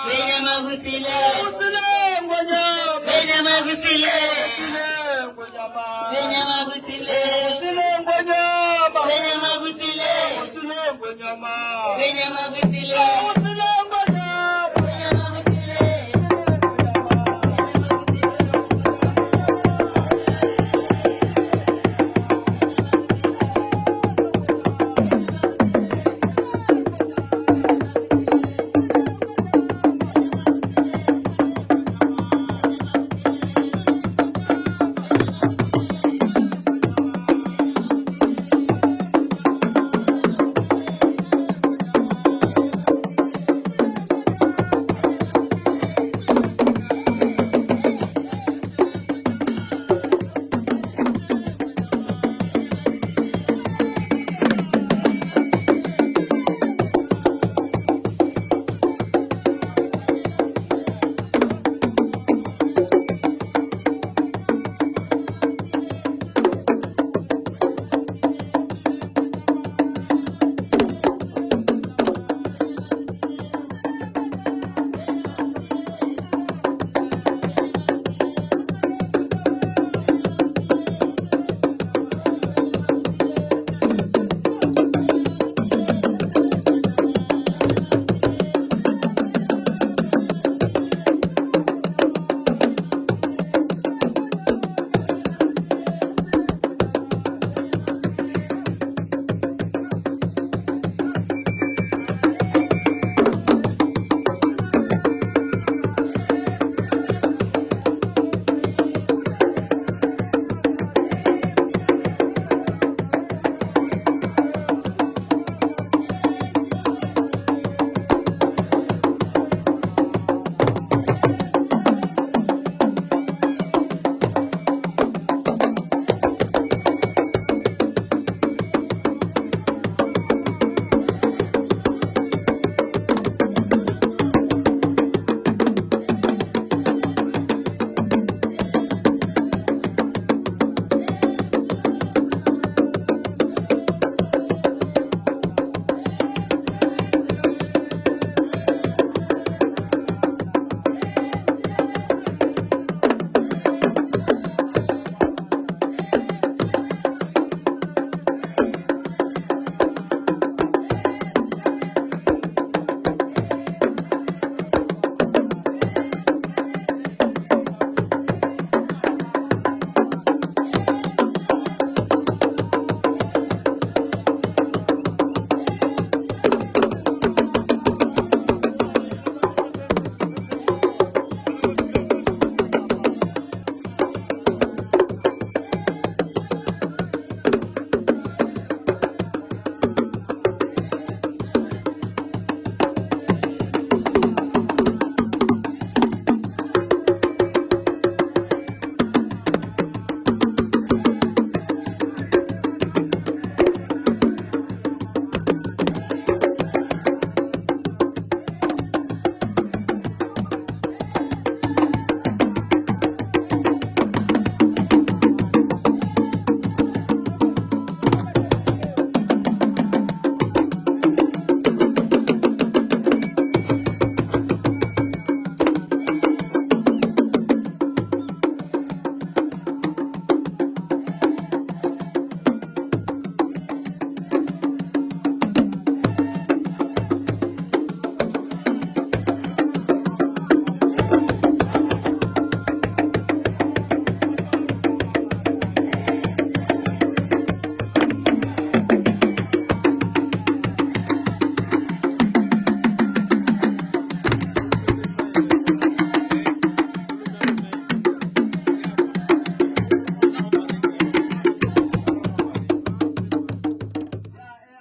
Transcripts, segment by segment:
Ngwenyama kusile. Kusile Ngwenyama. Ngwenyama kusile. Kusile Ngwenyama. Ngwenyama kusile. Kusile Ngwenyama. Ngwenyama kusile. Kusile Ngwenyama. Ngwenyama kusile. Kusile Ngwenyama. Ngwenyama kusile.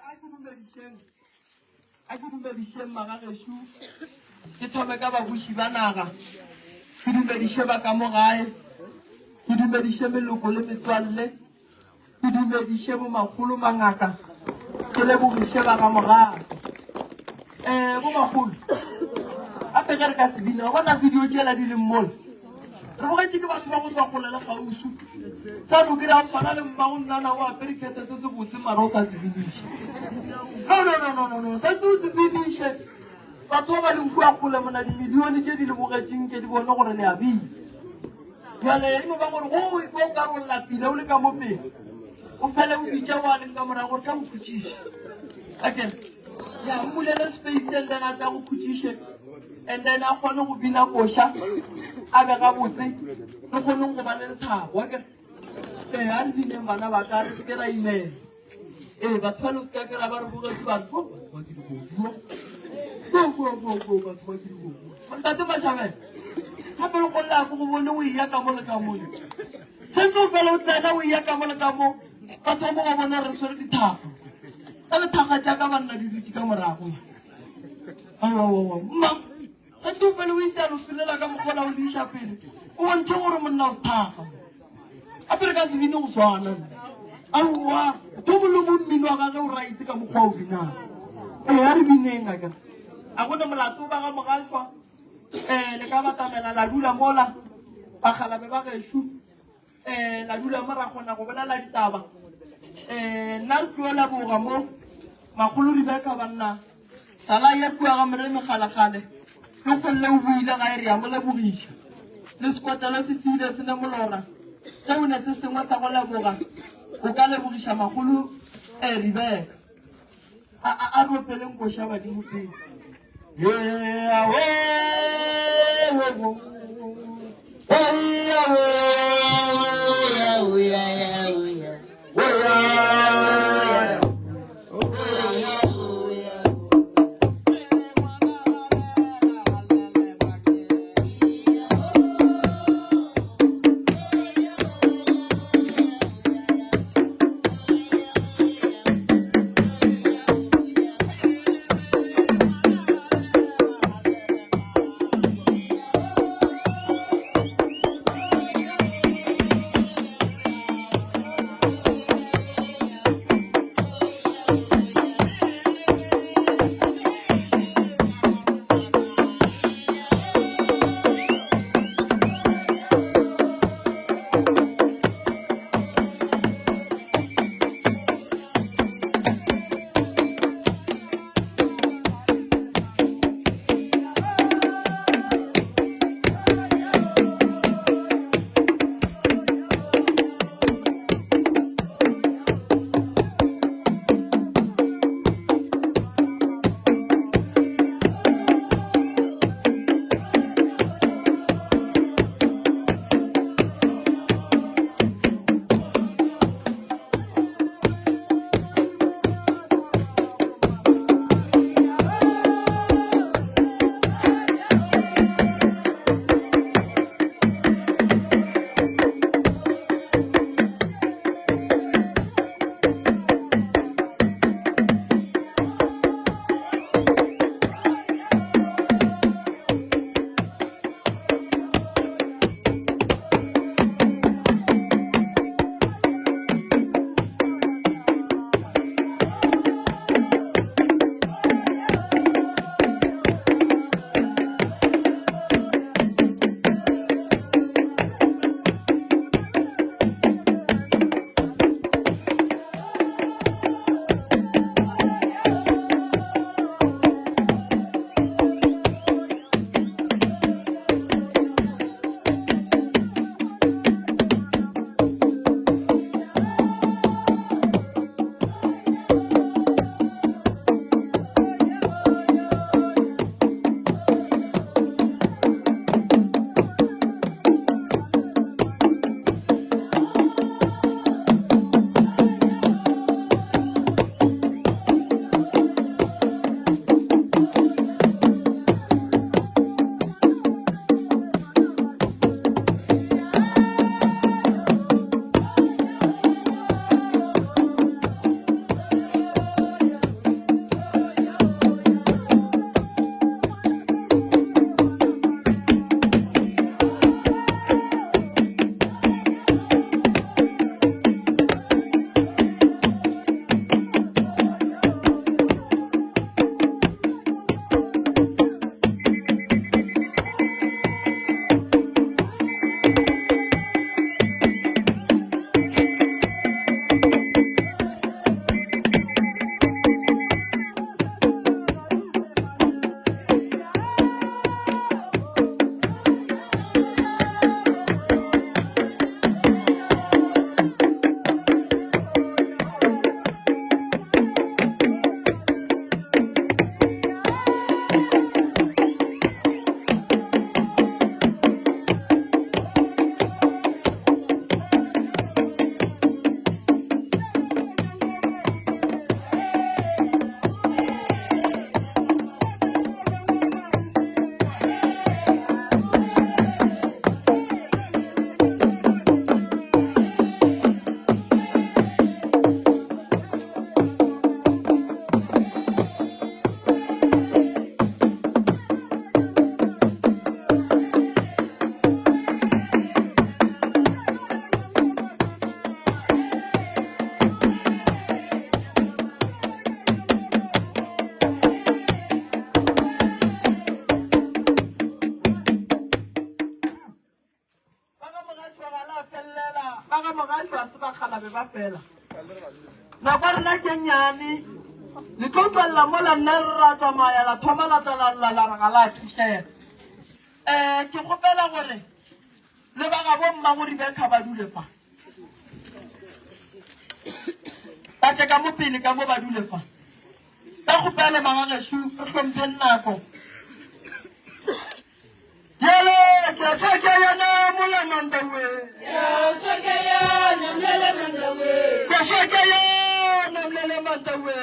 A ke dumedišeng, a ke dumedišeng magagešo, ke thome ka babuši ba naga, ke dumediše ba ka mo gae, ke dumediše meloko le metswalle, ke dumediše bomakgolo mangaka, ke lebogiše ba ga mogae. Um bomakgolo, gape ge re ka se bina, wa bona video tšela di leng mola, re bogetše ke batho ba go tswa kgole le kgauswi. Sa no kry a tshwana le mmago nnana o apere khethe se se botse mara o sa se biniše. No, no, no, no, no, no, sa o se biniše. Batho ba ba leng kua kgole mona dimilione tše di le bogetšeng ke di bone gore le a bina. Bjale e no ba gore go o ikwa o ka re o lapile o le ka mo pele, o fele o bitša wa leng ka morago gore ka mo khutšiše. Akere ya o mmulele space and then a tla go khutšiše and then a kgone go bina koša a be gabotse re kgoneng go ba le lethabo akere. Ee, a re bineng bana ba ka re se ke ra imela. Ee, batho ba no se ka kry-a ba re bogetše ba re go batho ba ke diboduo. Go go go go batho ba ke diboduo. Ntate Mashabela, gape le go lla ko go bone o eya ka mo le ka mo. Sentse o fela o tsena o eya ka mo le ka mo, batho mo ba bona re swere dithaga. Ka lethaga tša ka banna di dutše ka morago. Aowa, mma, sentse o fele o italo felela ka mokgola o di iša pele. O bontšhe gore monna o sethaga. Gape re ka se bine go swana. Aowa, to mongwe le mongwe mmino wa gage o right ka mokgwa o binang. Ee, a re bineng a kere. A gone molato ba ga Mogašwa, um le ka batamela la dula mola, bakgalabe ba gešo, um la dula mo ra kgona go bolela ditaba. Um nna re tlo leboga mo, makgolo Rebecca banna, sala ya kua ga Moremi kgalekgale, le kgolle o buile gae re a mo lebogiša. Le sekotlelo se se ile se ne molora, ge o ne se sengwe sa go leboga, o ka lebogiša makgolo um Rebecca. A a a re opeleng koša badimo pele. Yeah, oh, oh, oh. Oh, yeah, oh, yeah, yeah, oh, yeah. Oh, yeah. Oh, yeah, oh, yeah. bakgalabje ba fela. Nako ya rena ke nnyane, le tlo tšwelela mola nna re ra tsamaya la thoma la tla la lla la re ga la thušega. Um ke kgopela gore le ba gabo mmago Rebecca ba dule fa. Ba tle ka mo pele ka mo ba dule fa. Ka kgopelo magagešo re hlompheng nako. Yele ke soke yena molanandawe. Ke yena mlele mandawe. Ke soke yena mlele mandawe.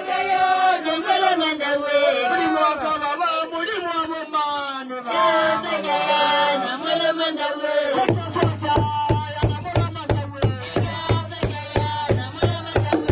Ke yena mlele mandawe. Modimo wa ka baba, Modimo wa bomane ba. Ke yena mlele mandawe. Ke soke yena mlele mandawe. Ke yena mlele mandawe.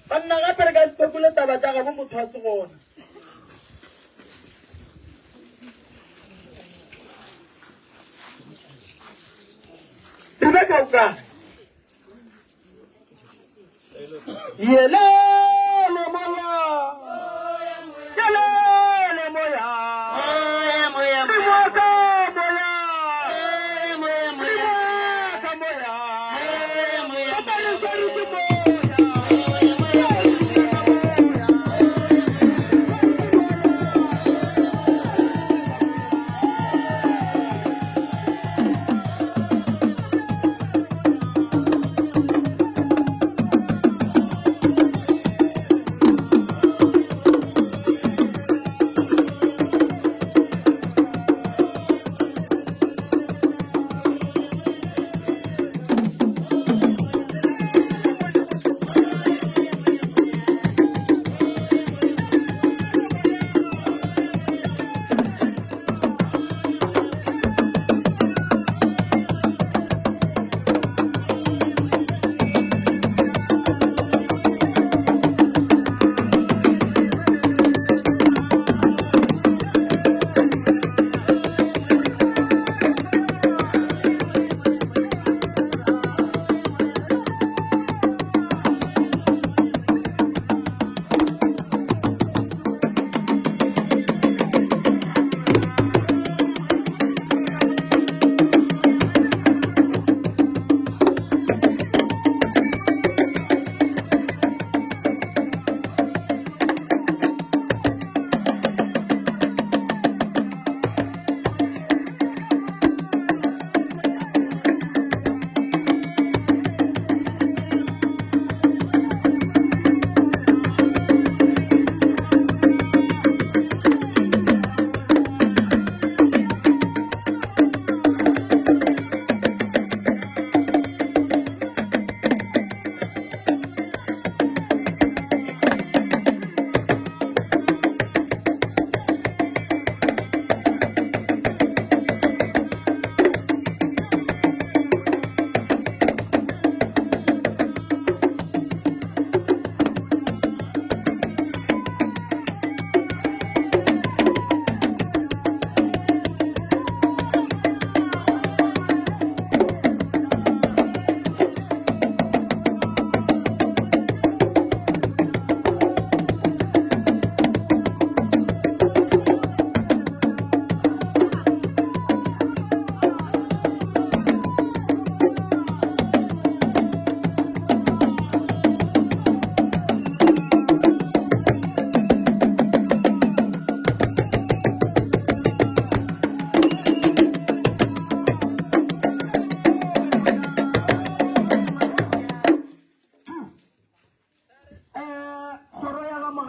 Banna gape re ka se phekole taba tša gabo motho a se gona. Rebeka o kae? Yelele moya. Yelele moya. Modimo wa ka moya. Modimo wa ka moya. Papa re swere ke moya.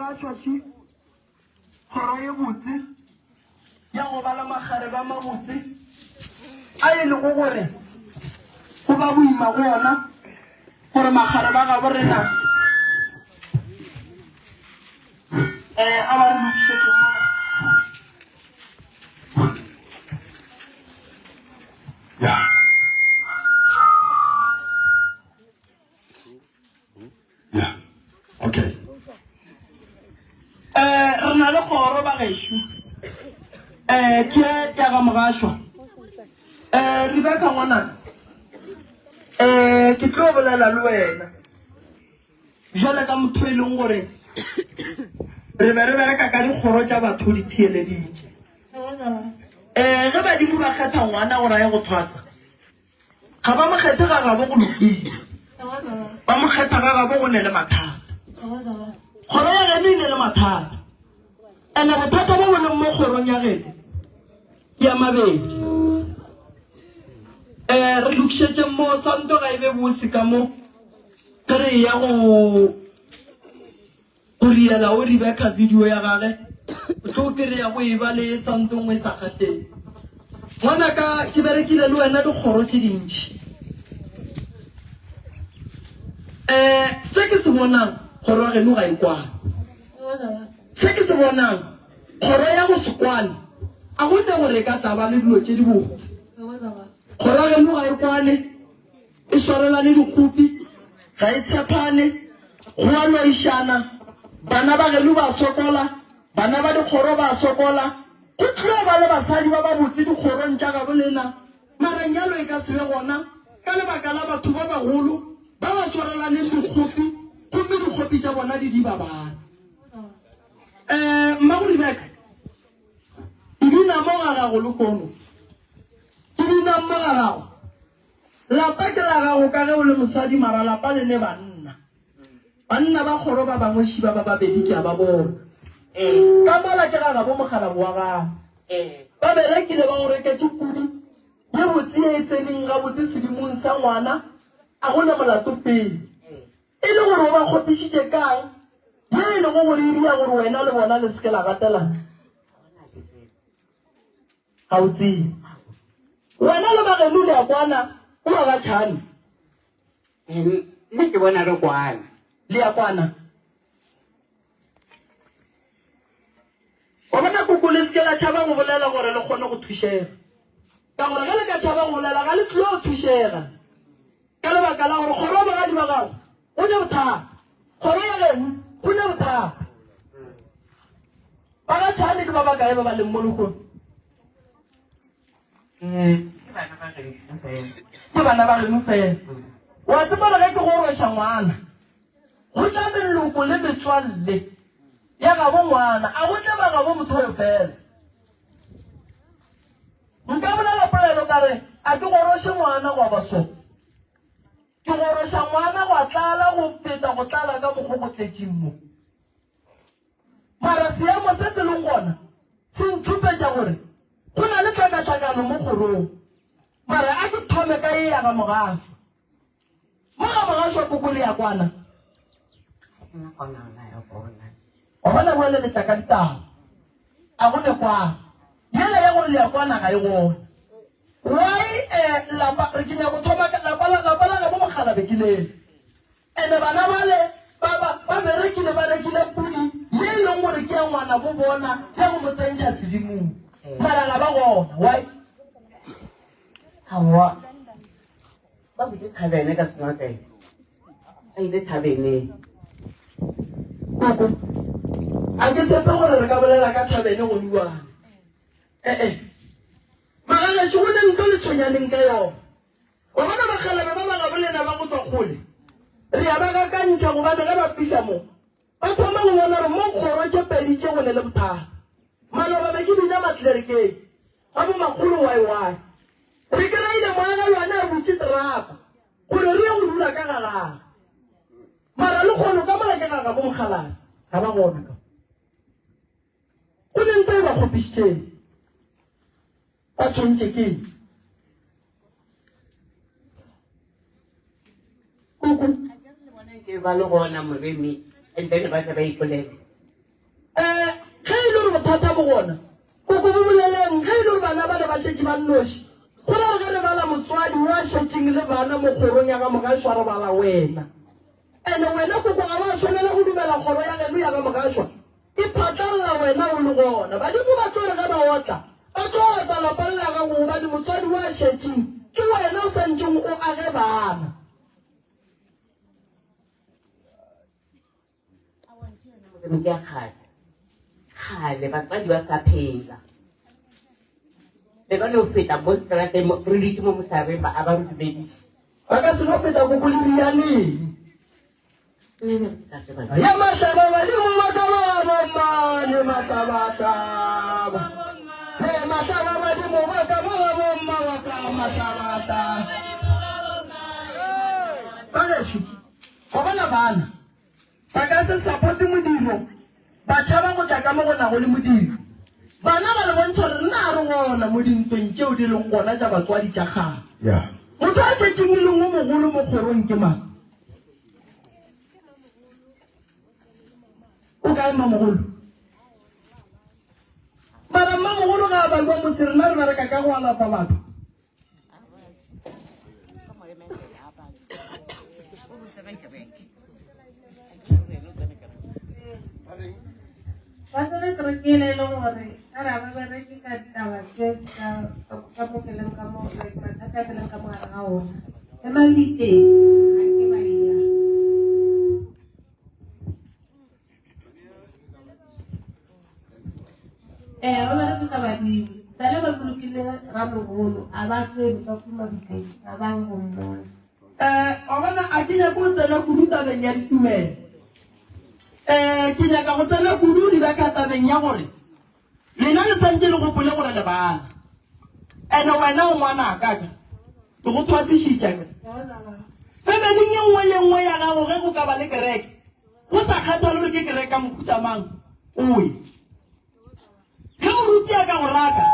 Mogašwa še kgoro ye botse ya go ba le makgarebe a mabotse a e lego gore go ba boima go ona gore makgarebe a gabo rena um a ba re lokišetše mola. Yeah. Yeah. Okay. Eh, re na le kgoro ba gešo. Eh, ke ya ga mogašwa. Eh, Rebecca ngwanaka. Eh, ke tlo bolela le wena. Bjale ka motho e leng gore re be re bereka ka dikgoro tša batho di theeleditše. Eh, ge badimo ba kgetha ngwana gore a ye go thwasa, Ga ba mo kgethe ga gabo go lokile, ba mo kgetha ga gabo go ne le mathata. Kgoro ya geno e ne le mathata, ene bothata bo bo leng mo kgorong ya geno ke ya mabedi. Um re lokišetšeng mo santo ga e be bose ka mo ge re eya go Go riela o Rebecca video ya gage o tlo kereya go eba le sound nngwe e sa kgahleng. Ngwanaka ke berekile le wena dikgoro tše dintši. Um se ke se bonang kgoro ya geno ga e kwane. Se ke se bonang kgoro ya go se kwane a go ne gore e ka tla ba le dilo tše dibotse. Kgoro ya geno ga e kwane. E swarelane dikgopi, ga e tshepane, go a lwaišana, bana ba geno ba sokola, bana ba dikgoro ba sokola, go tlo ba le basadi ba babotse dikgorong tša gabo lena, mara nyalo e ka se be gona ka lebaka la batho ba bagolo ba ba swarelaneng dikgopi gomme dikgopi tša bona di diba bana. Um Mmago Rebeka, ke bina mo ga gago lehono, ke bina mo ga gago. Lapa ke la gago ka ge o le mosadi mara lapa le ne banna. Banna ba kgoro ba bangwe šiba ba babedi ke a ba bona. Ka mola ke ga gabo mokgalabo wa gago. Ba berekile ba go reketše pudi ye botse ye e tseneng gabotse sedimong sa ngwana a go na molato felo. E le gore o ba kgopišitše kang ye e lego gore e ria gore wena le bona le se ke la gatelana? Ga o tsebe. Wena le bageno le a kwana kua ga Tšhane? Nna ke bona re kwana. Le a kwana? Wa bona koko, le se ke la tšhaba go bolela gore le kgone go thušega. Ka gore ge le ka tšhaba go bolela ga le tlo thušega. Ka lebaka la gore kgoro ya bogadi ba gago go ne bothata, kgoro ya geno go ne bothata. Ba ga Tšhane ke ba bakae ba ba leng mo lehono? Ke bana ba geno fela. Ke bana ba geno fela. Wa tseba gore ge ke go rweša ngwana, go tla meloko le metswalle ya gabo ngwana, a go tle ba gabo motho yo fela. Nka bolela polelo ka re, A ke goroše ngwana gwa ba so. Ke goroša ngwana gwa tlala go feta go tlala ka mokgo go tletšeng mo. Mara seemo se se leng gona se ntšhupetša gore go na le tlhakatlhakano mo kgorong. Mara a ke thome ka ye ya ga Mogašwa. Mo ga Mogašwa koko le ya kwana. Wa bona bjale le tla ka ditaba. A go ne kwana. Yela ya gore le ya kwana ga e gona. Why eh lapa re ke nyako thoma ka lapa la lapa la gabo Mokgalabe ke lele. Ene bana bale ba ba ba berekile ba rekile pudi ye e leng gore ke ya ngwana bo bona ya go mo tsentšha sedimong. Mara ga ba gona. Why? Aowa. Ba butše thabene ka senotlelo. Ba ile thabeneng. Koko, a ke tshepe gore re ka bolela ka thabene go nuane. Eh-eh. Magagešo, go ne nto le tshwenyaneng ka yona. Wa bona bakgalabje ba ba gabo lena ba go tswa kgole, re a ba gakantšha gobane ge ba fihla mo, ba thoma go bona gore mo kgoro tše pedi tše go ne le bothata. Maloba be ke bina matlerekeng ga bomakgolo YY. Re kry-ile moagelwane a butše terapa gore re ye go dula ka ga gagwe. Mara lekgono ka mola ke ga gabo mokgalabje, ga ba gona ka. Go ne nto e ba kgopišitšeng. Ba tshwentše ke eng? Kuku. Ke ba le gona moremi and then ba tle ba ipolele. bothata bo gona, koko bo boleleng ge e le gore bana bale ba šetše ba nnoši. Go ra gore ge re bala motswadi wo a šetšeng le bana mo kgorong ya ga Mogašwa re bala wena. Ene wena koko ga wa swanela go dumela kgoro ya geno ya ga Mogašwa e phatlalla wena o le gona. Badimo ba tlo re ge ba otla, ba tlo otla lapa le la gago gobane motswadi wo a šetšeng ke wena o sa ntšeng o age bana. Ke ya kgale kgale batswadi ba sa phela be ba no feta mo seterateng mo- re dutse mo mohlareng ba a ba re dumediše Ba ka se no feta koko le rianeng. Ya mahlaba badimo ba ka ba bommane mahlabahlaba. He mahlaba badimo ba ka ba bomma wa ka mahlabahlaba. Ba gešo, wa bona bana ba ka se supporte modiro, ba tšhaba go tla ka mo go nago le modiro. Bana ba re bontšha gore nna a re gona mo dintweng tšeo di leng gona tša batswadi tša kgale. Motho a šetšeng e leng o mogolo mo kgorong ke mang? O kae mmamogolo? Mara mmamogolo ga a baliwa mose rena re bereka ka go alafa batho. Ba tsena kerekeng e le gore ka re ba bereke ka ditaba tse ka mo ke leng ka mo like mathata a ke leng ka mo gare ga ona. Le mabitleng ga ke ba ya. Ee, ba bereke ka badimo. Bale ba bolokile ramogolo a ba tsebe ka kua mabitleng ga ba ye go mmona. Eh, wa bona a ke nyake go tsena kudu tabeng ya ditumelo. Eh, ke nyaka go tsena kudu Rebecca tabeng ya gore lena le santše le gopole gore le bana. Ene wena o ngwanaka ke. Ke go thwasišitša ke. Femeling e nngwe le nngwe ya gago ge go ka ba le kereke, go sa kgathale gore ke kereke ka mohuta mang, o ye. Ge moruti a ka go raka,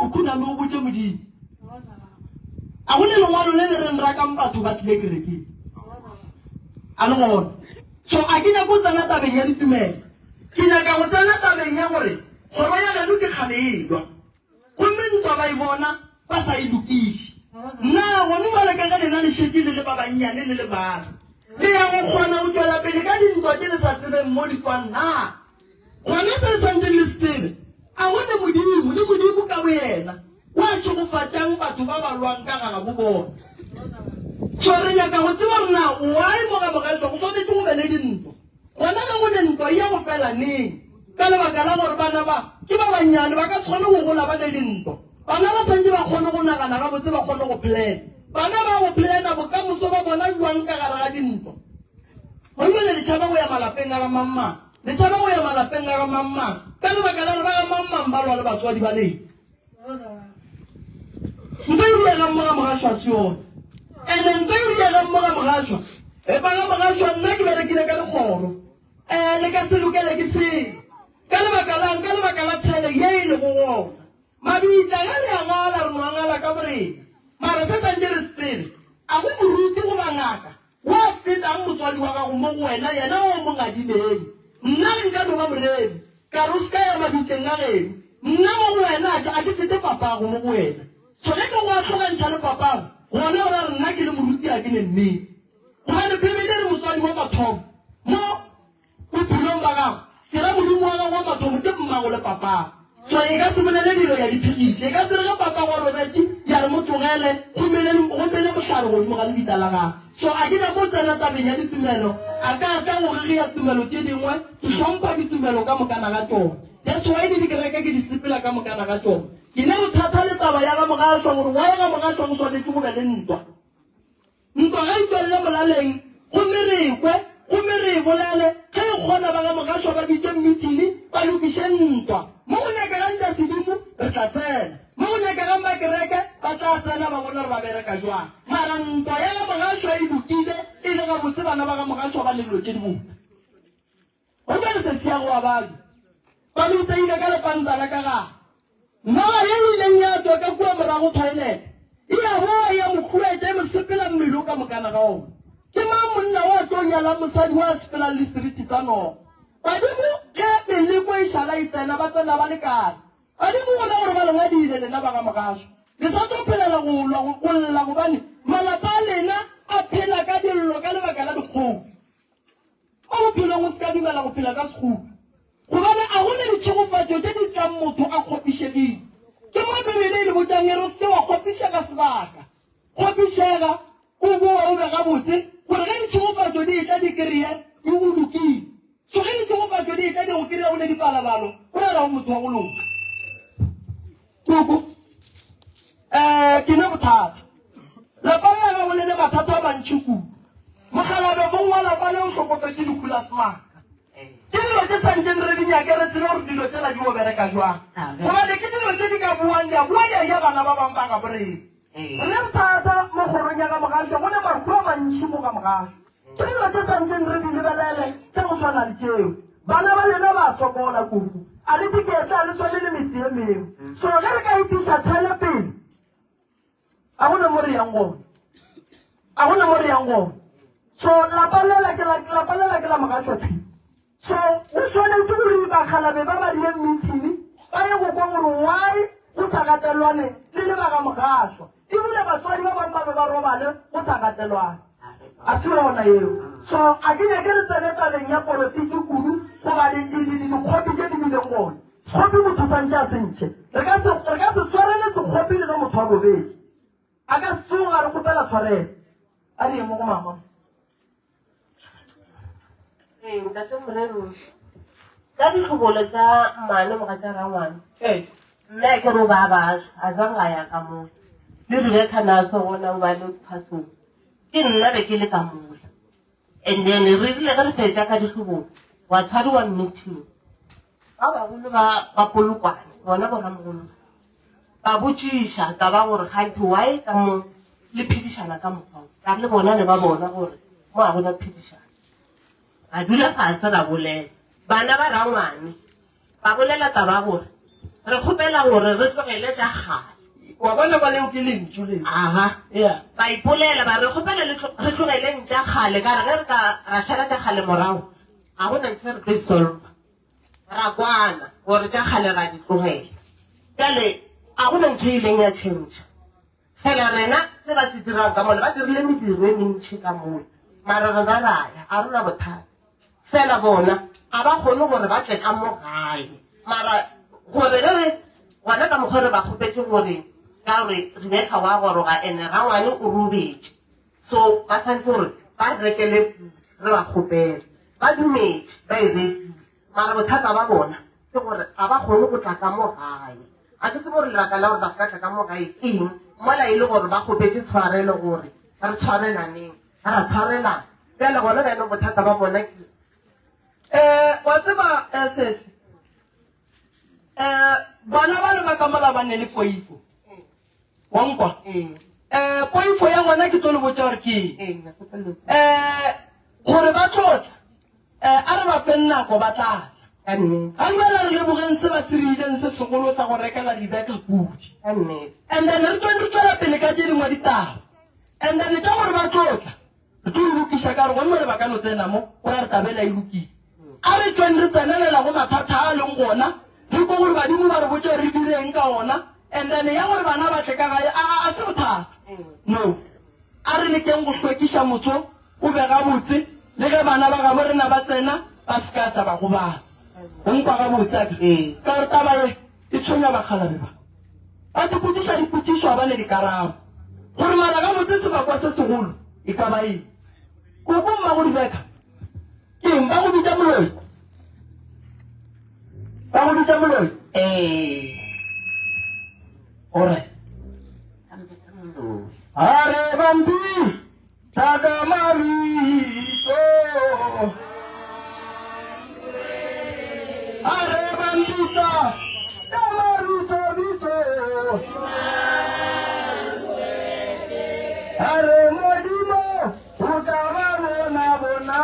o khuname o botše Modimo. A go ne lengwalo le le reng rakang batho ba tlile kerekeng? A le gona. So a ke nyake go tsena tabeng ya ditumelo. Ke nyaka go tsena tabeng ya gore kgoro ya geno ke kgale e lwa. Gomme ntwa ba e bona ba sa e lokiše. Na gona bjale ka ge lena le šetše le le ba bannyane le le bana, le ya go kgona go tšwela pele ka dintwa tše le sa tsebeng mo di tšwang na? Gona se le swanetšeng le se tsebe, a go ne Modimo, le Modimo ka boyena, o a šegofatšang batho ba ba lwang ka ga gabo bona. So re nyaka go tseba gore na why mo ga Mogašwa go swanetše go be le dintwa. Gona ge go ne ntwa e ya go fela neng? Ka lebaka la gore bana ba ke ba bannyane, ba ka se kgone go gola ba ne dintwa. Bana ba santše ba kgone go nagana gabotse, ba kgone go plana. Bana ba go plana bokamoso ba bona bjang ka gare ga dintwa? Gomme le tšhaba go ya malapeng a ga mang-mang. Le tšhaba go ya malapeng a ga mang-mang ka lebaka la gore ba ga mang-mang ba lwa le batswadi ba lena. Nto e riegang mo ga Mogašwa se yona. Ene nto e riegang mo ga Mogašwa, e ba ga Mogašwa nna ke berekile ka dikgoro. Um le ka se lokele ke selo. Ka lebaka lang? Ka lebaka la tshele ye e lego gona. Mabitla ge re a ngala re no a ngala ka borena. Mara se santše re se tsebe, a go moruti goba ngaka Wa fetang motswadi wa gago mo go wena, yena o mo ngadileng? Nna ge nka no ba moremi, ka re o se ka ya mabitleng a geno, nna mo go wena a ke, a ke fete papago mo go wena. So ge ke go ahlogantšha le papago, gona go ra gore nna ke le moruti a ke ne nnete. Gobane Bibele e re motswadi wa mathomo mo. Bophelong ba gago, ke ra Modimo wa gago wa mathomo ke mmago le papago. So e ka se bolele dilo ya di phegiše. E ka se re ge papago a robetše ya re mo tlogele go mele, go mele mohlare godimo ga lebitla la gagwe. So a ke nyake go tsena tabeng ya ditumelo, a ka tla go gegea tumelo tše dingwe, ke hlompha ditumelo ka mokana ga tšona. That's why le dikereke ke di sepela ka mokana ga tšona. Ke ne bothata le taba ya ga Mogašwa gore why ga Mogašwa go swanetše go be le ntwa. Ntwa ga e tšwelele molaleng, gomme re e kwe, gomme re e bolele. Ge e kgona, ba ga Mogašwa ba bitše mmithini, ba lokiše ntwa. Mo go nyakegang tša sedimo, re tla tsena. Mo go nyakegang ba kereke, ba tla tsena, ba bone gore ba bereka jwang. Mara ntwa ya ga Mogašwa e lokile, e le gabotse, bana ba ga Mogašwa ba ne dilo tše dibotse. Go bjale se se ya go abajwa. Ba mo iteile ka lepanta la ka gare. Noga ye e ileng ya tšwa ka kua morago toilet e a boa e a mo huetša e mo sepela mmele o ka mokana ga ona. Ke mang monna o a tlo nyalang mosadi o a sepelang le seriti sa noga? Badimo ge meleko e šala. la e tsena, ba tsena ba le kae? Badimo gona gore ba le ngadile lena ba ga Mogašwa. Le sa tlo phelela go lwa, go lla gobane malapa a lena a phela ka dillo ka lebaka la dikgopi. Mo bophelong o se ka dumela go phela ka sekgopi gobane a go na ditšhegofatšo tše di tlang motho a kgopišegile. Ke mo Bibele e le botšang e re o se ke wa kgopišega sebaka. Kgopišega, o boe o be gabotse gore ge ditšhegofatšo di etla di kreye di go lokile. So ge ditšhegofatšo di etla di go kry-a o ne dipalabalo, go ra o motho wa go loka. Koko, eh, ke ne bothata. Lapa le la gago le ne mathata a mantši kudu. Mokgalabje mong wa lapa le o hlokofetše lehu la semaka. Ke dilo tše santšeng re di nyake re tsebe gore dilo tšela di o bereka jwang. Gobane ke dilo tše di ka buang di a bua di a ja bana ba bang ba gabo rena. Re ne bothata mo kgorong ya ga Mogašwa, go ne mahu a mantši mo ga Mogašwa. Ke dilo tše santšeng re di lebelele tša go swana le tšeo. Bana ba lena ba a sokola kuku, a le diketla, a le swane le metse ye mengwe. So ge re ka etiša tshele pele, a go na mo re yang gona. A go na mo re yang gona. So lapa lela ke la, lapa lela ke la Mogašwa thwi. So go swanetše gore bakgalabe ba ba rileng meeting ba ye go kwa gore why go sa gatelwane le le ba ga Mogašwa. Ebile batswadi ba bangwe ba be ba robale go sa gatelwane. A se yona yeo. So a ke nyake re tsene tabeng ya polotiki kudu goba dikgopi tše di bileng gona. Sekgopi motho santše a se ntšhe. Re ka se re ka se swarele sekgopi le ge motho a robetše. A ka se tsoga a re kgopela tshwarelo. A re ye mo go mama. Ee, ntate Morero, ka ditlhobolo tša mmane mogatša rangwane, Ee. mme a ke re o ba bašwa, a zang a ya ka mola. Le Rebecca na se gona o ba le phasong. Ke nna be ke le ka mola. And then re rile ge re fetša ka dihlobolo, wa tshwariwa meeting. Ba bagolo ba ba Polokwane, bona boramogolo ba botšiša taba gore kganthe why ka mo le phedišana ka mokgwa o. Ka re le bona ne ba bona gore mo ga gona phedišano. Ra dula fase ra bolela. Bana ba rangwane ba bolela taba gore re kgopela gore re tlogele tša kgale. Wa bona kwa leo ke lentšu le. Aha. Yeah. Ba ipolela ba re kgopela le re tlogeleng tša kgale ka re ge re ka ra šala tša kgale morago ga gona ntho e re tlo e solva. Ra kwana gore tša kgale ra di tlogela. Bjale ga gona ntho e ileng ya tšhentšha. Fela rena se ba se dirang ka mola, ba dirile mediro e mentši ka mola, mara rena ra ya, ga re na bothata. Fela bona ga ba kgone gore ba tle ka mo gae, mara gore ge re gona ka mokgwa re ba kgopetše gore ka gore Rebecca wa goroga ene rangwane o robetše, so ba swanetše gore ba re rekele pudi re ba kgopele. Ba dumetše, ba e rekile, mara bothata ba bona ke gore ga ba kgone go tla ka mo gae. Ga ke tsebe gore lebaka la gore ba se ka tla ka mo gae ke eng, mola e le gore ba kgopetše tshwarelo gore re tshwarelaneng, ra tshwarelana. Bjale gona bjanong bothata ba bona ke Um wa tseba um sesi um bana ba le ba ka mola ba ne le poifo wa nkwa um poifo ya gona ke tlo le botša gore ke eng um gore ba tlo tla um a re ba feng nako ba tla tla ga jale re lebogeng se ba se rileng se segolo sa go rekela Rebecca pudi and then re tlo re tšwela pele ka tše dingwe ditaba and then tša gore ba tlo tla Re tlo e lokiša ka gore gomme re ba ka no tsena mo, go ra re tabela e lokile. A re tšweng re tsenelela go mathata a a leng gona, re kwe gore badimo ba re botše gore re dire eng ka ona, and then ya gore bana ba tle ka gae, a, a, a se bothata. No. A re lekeng go hlwekiša motso o be gabotse, le ge bana ba gabo rena ba tsena, ba se ka tla ba gobala. O nkwa gabotse, akere? Ka gore taba ye e tshwenya bakgalabe ba. Ba dipotšiša dipotšišo a ba ne dikarabo. Gore mara gabotse sebakwa se segolo e ka ba eng? Koko mmago Rebeka, ke eng ba go bitša moloi? Ba go bitša moloi? Ee. Alright. A re bambi thaka mabitso. A re bambitsa ka mabitso bitso. A re Modimo o tla ba bona bona.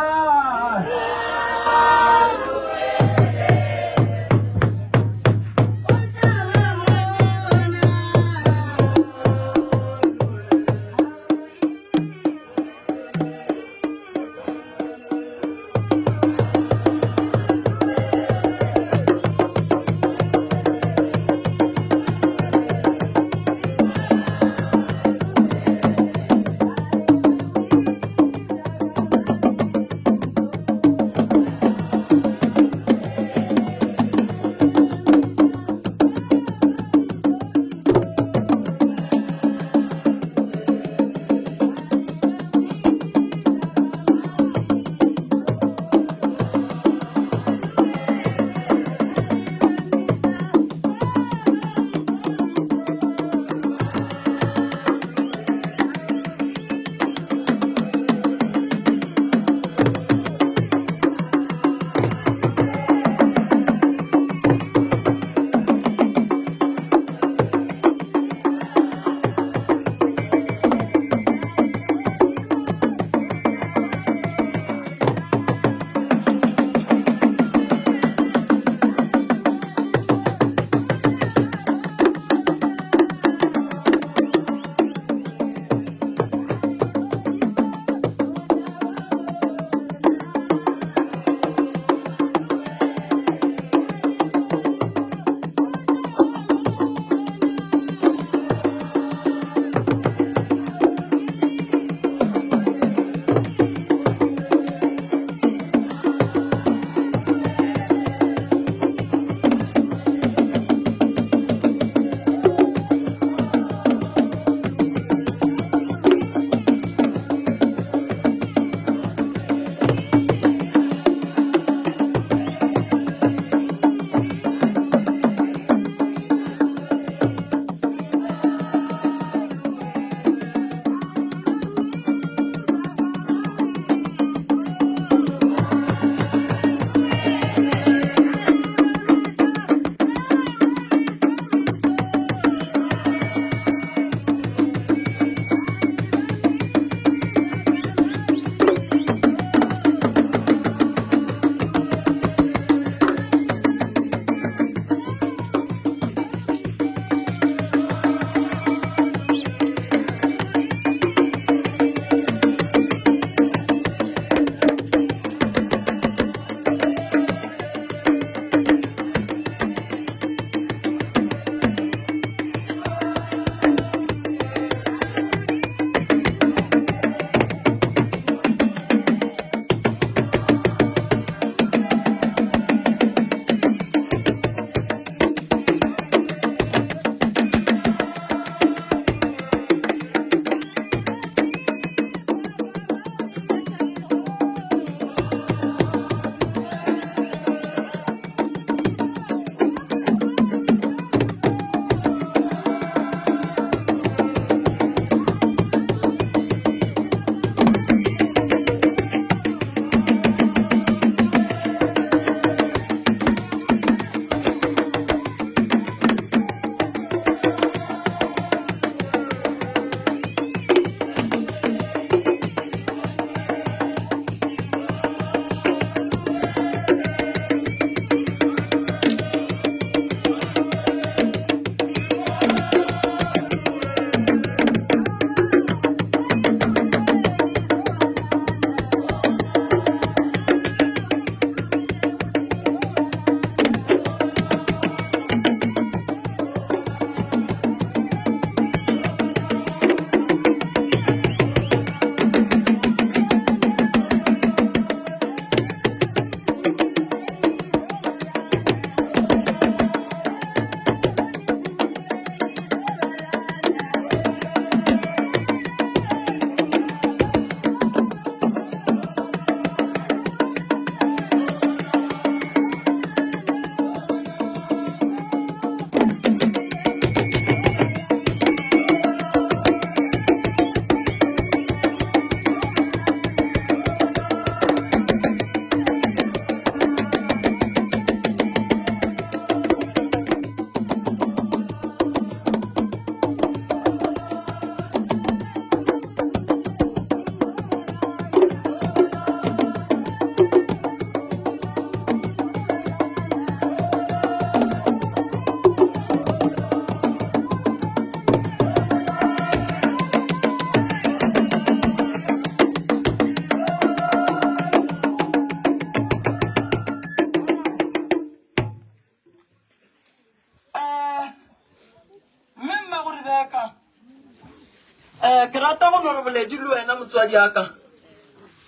Um ke rata go no re boledi le wena motswadi ya ka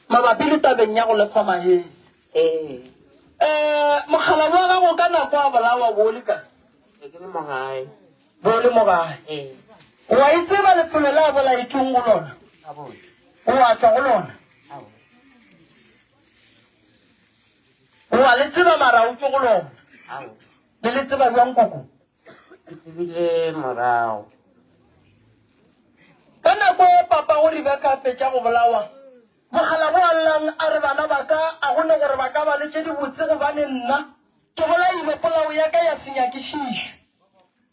mabapi le tabeng ya go lefa maheng. Ee. Um mokgalabo wa gago ka nako a bolawa bo le kae? Be ke le mo gae. Bo le mo gae. Ee. Wa e tseba lefelo le a bolaetšweng go lona? Gabotse. O a tšwa go lona? Aowa. O a le tseba mara o tšwe go lona? Aowa. Le le tseba bjang koko? Ke tsebile morago. Ka nako e papago Rebeka a fetša go bolawa, mokgalabo a llang a re, Bana ba ka, a go ne gore ba ka ba le tše dibotse gobane nna ke bolailwe, polao ya ka ya se nyakišišwe.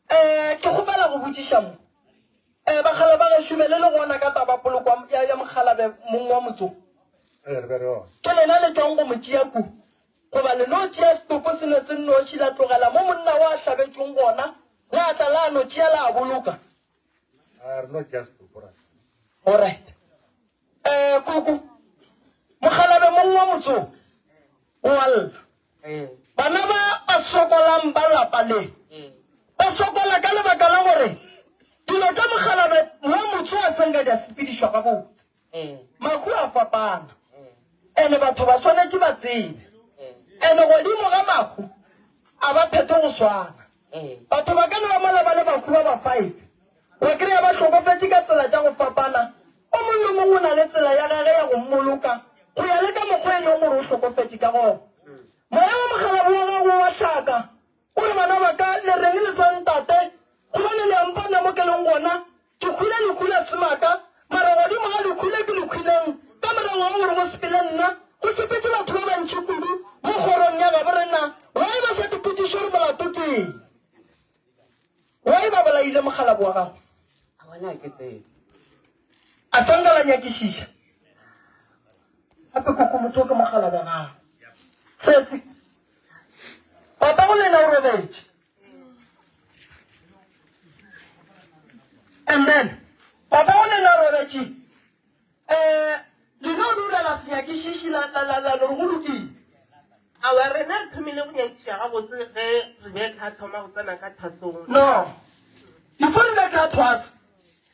Ee, ke kgopela go botšiša mo. Ee, bakgala ba gešo, be le le gona ka taba poloko ya, ya mokgalabe mong wa motse wo? Ee, re be re gona. Ke lena le tšwang go mo tšea ku? Goba le no tšea setopo se ne se nnoši la tlogela mo monna wa a hlabetšweng gona, la tla la no tšea la boloka? A re no tšea setopo ra. Alright. Eh, koko, mokgalabe mong wa motse wo o a lla. Bana ba ba sokolang ba lapa le ba sokola ka lebaka la gore dilo tša mokgalabe wa motse wa se nka di a sepedišwa gabotse. Mahu a fapana, ene batho ba swanetše ba tsebe. Ene godimo ga mahu a ba phethe go swana. Batho ba ka no ba mola ba le bahu ba ba five, wa kry-a ba hlokofetše ka tsela tša go fapana. O mong le mong o na le tsela ya gage ya go mmoloka go ya le ka mokgwa e leng gore o hlokofetše ka gona. Moya wa mokgalabje wa gago wa hlaka. O re, Bana ba ka, le reng le sa ntate? Gobane le a mpona mo ke leng gona. Ke hwile lehu la semaka, mara godimo ga lehu le ke le hwileng, ka morago ga gore go sepele nna, go sepetše batho ba bantši kudu mo kgorong ya gabo rena. Why ba sa dipotšiše gore molato ke eng? Why ba bolaile mokgalabo wa gago? A bona ke tsebe. A sa nka la nyakišiša. Gape koko motho ke mokgalabo wa gago. Sesi, Papa go lena o robetše. And then papa go lena o robetše. Eh, le no dula la se nyakišiši la la la la gore go lokile. Aowa, rena re thomile go nyakišiša gabotse ge Rebeka a thoma go tsena ka thwasong. No. Before Rebeka a thwasa,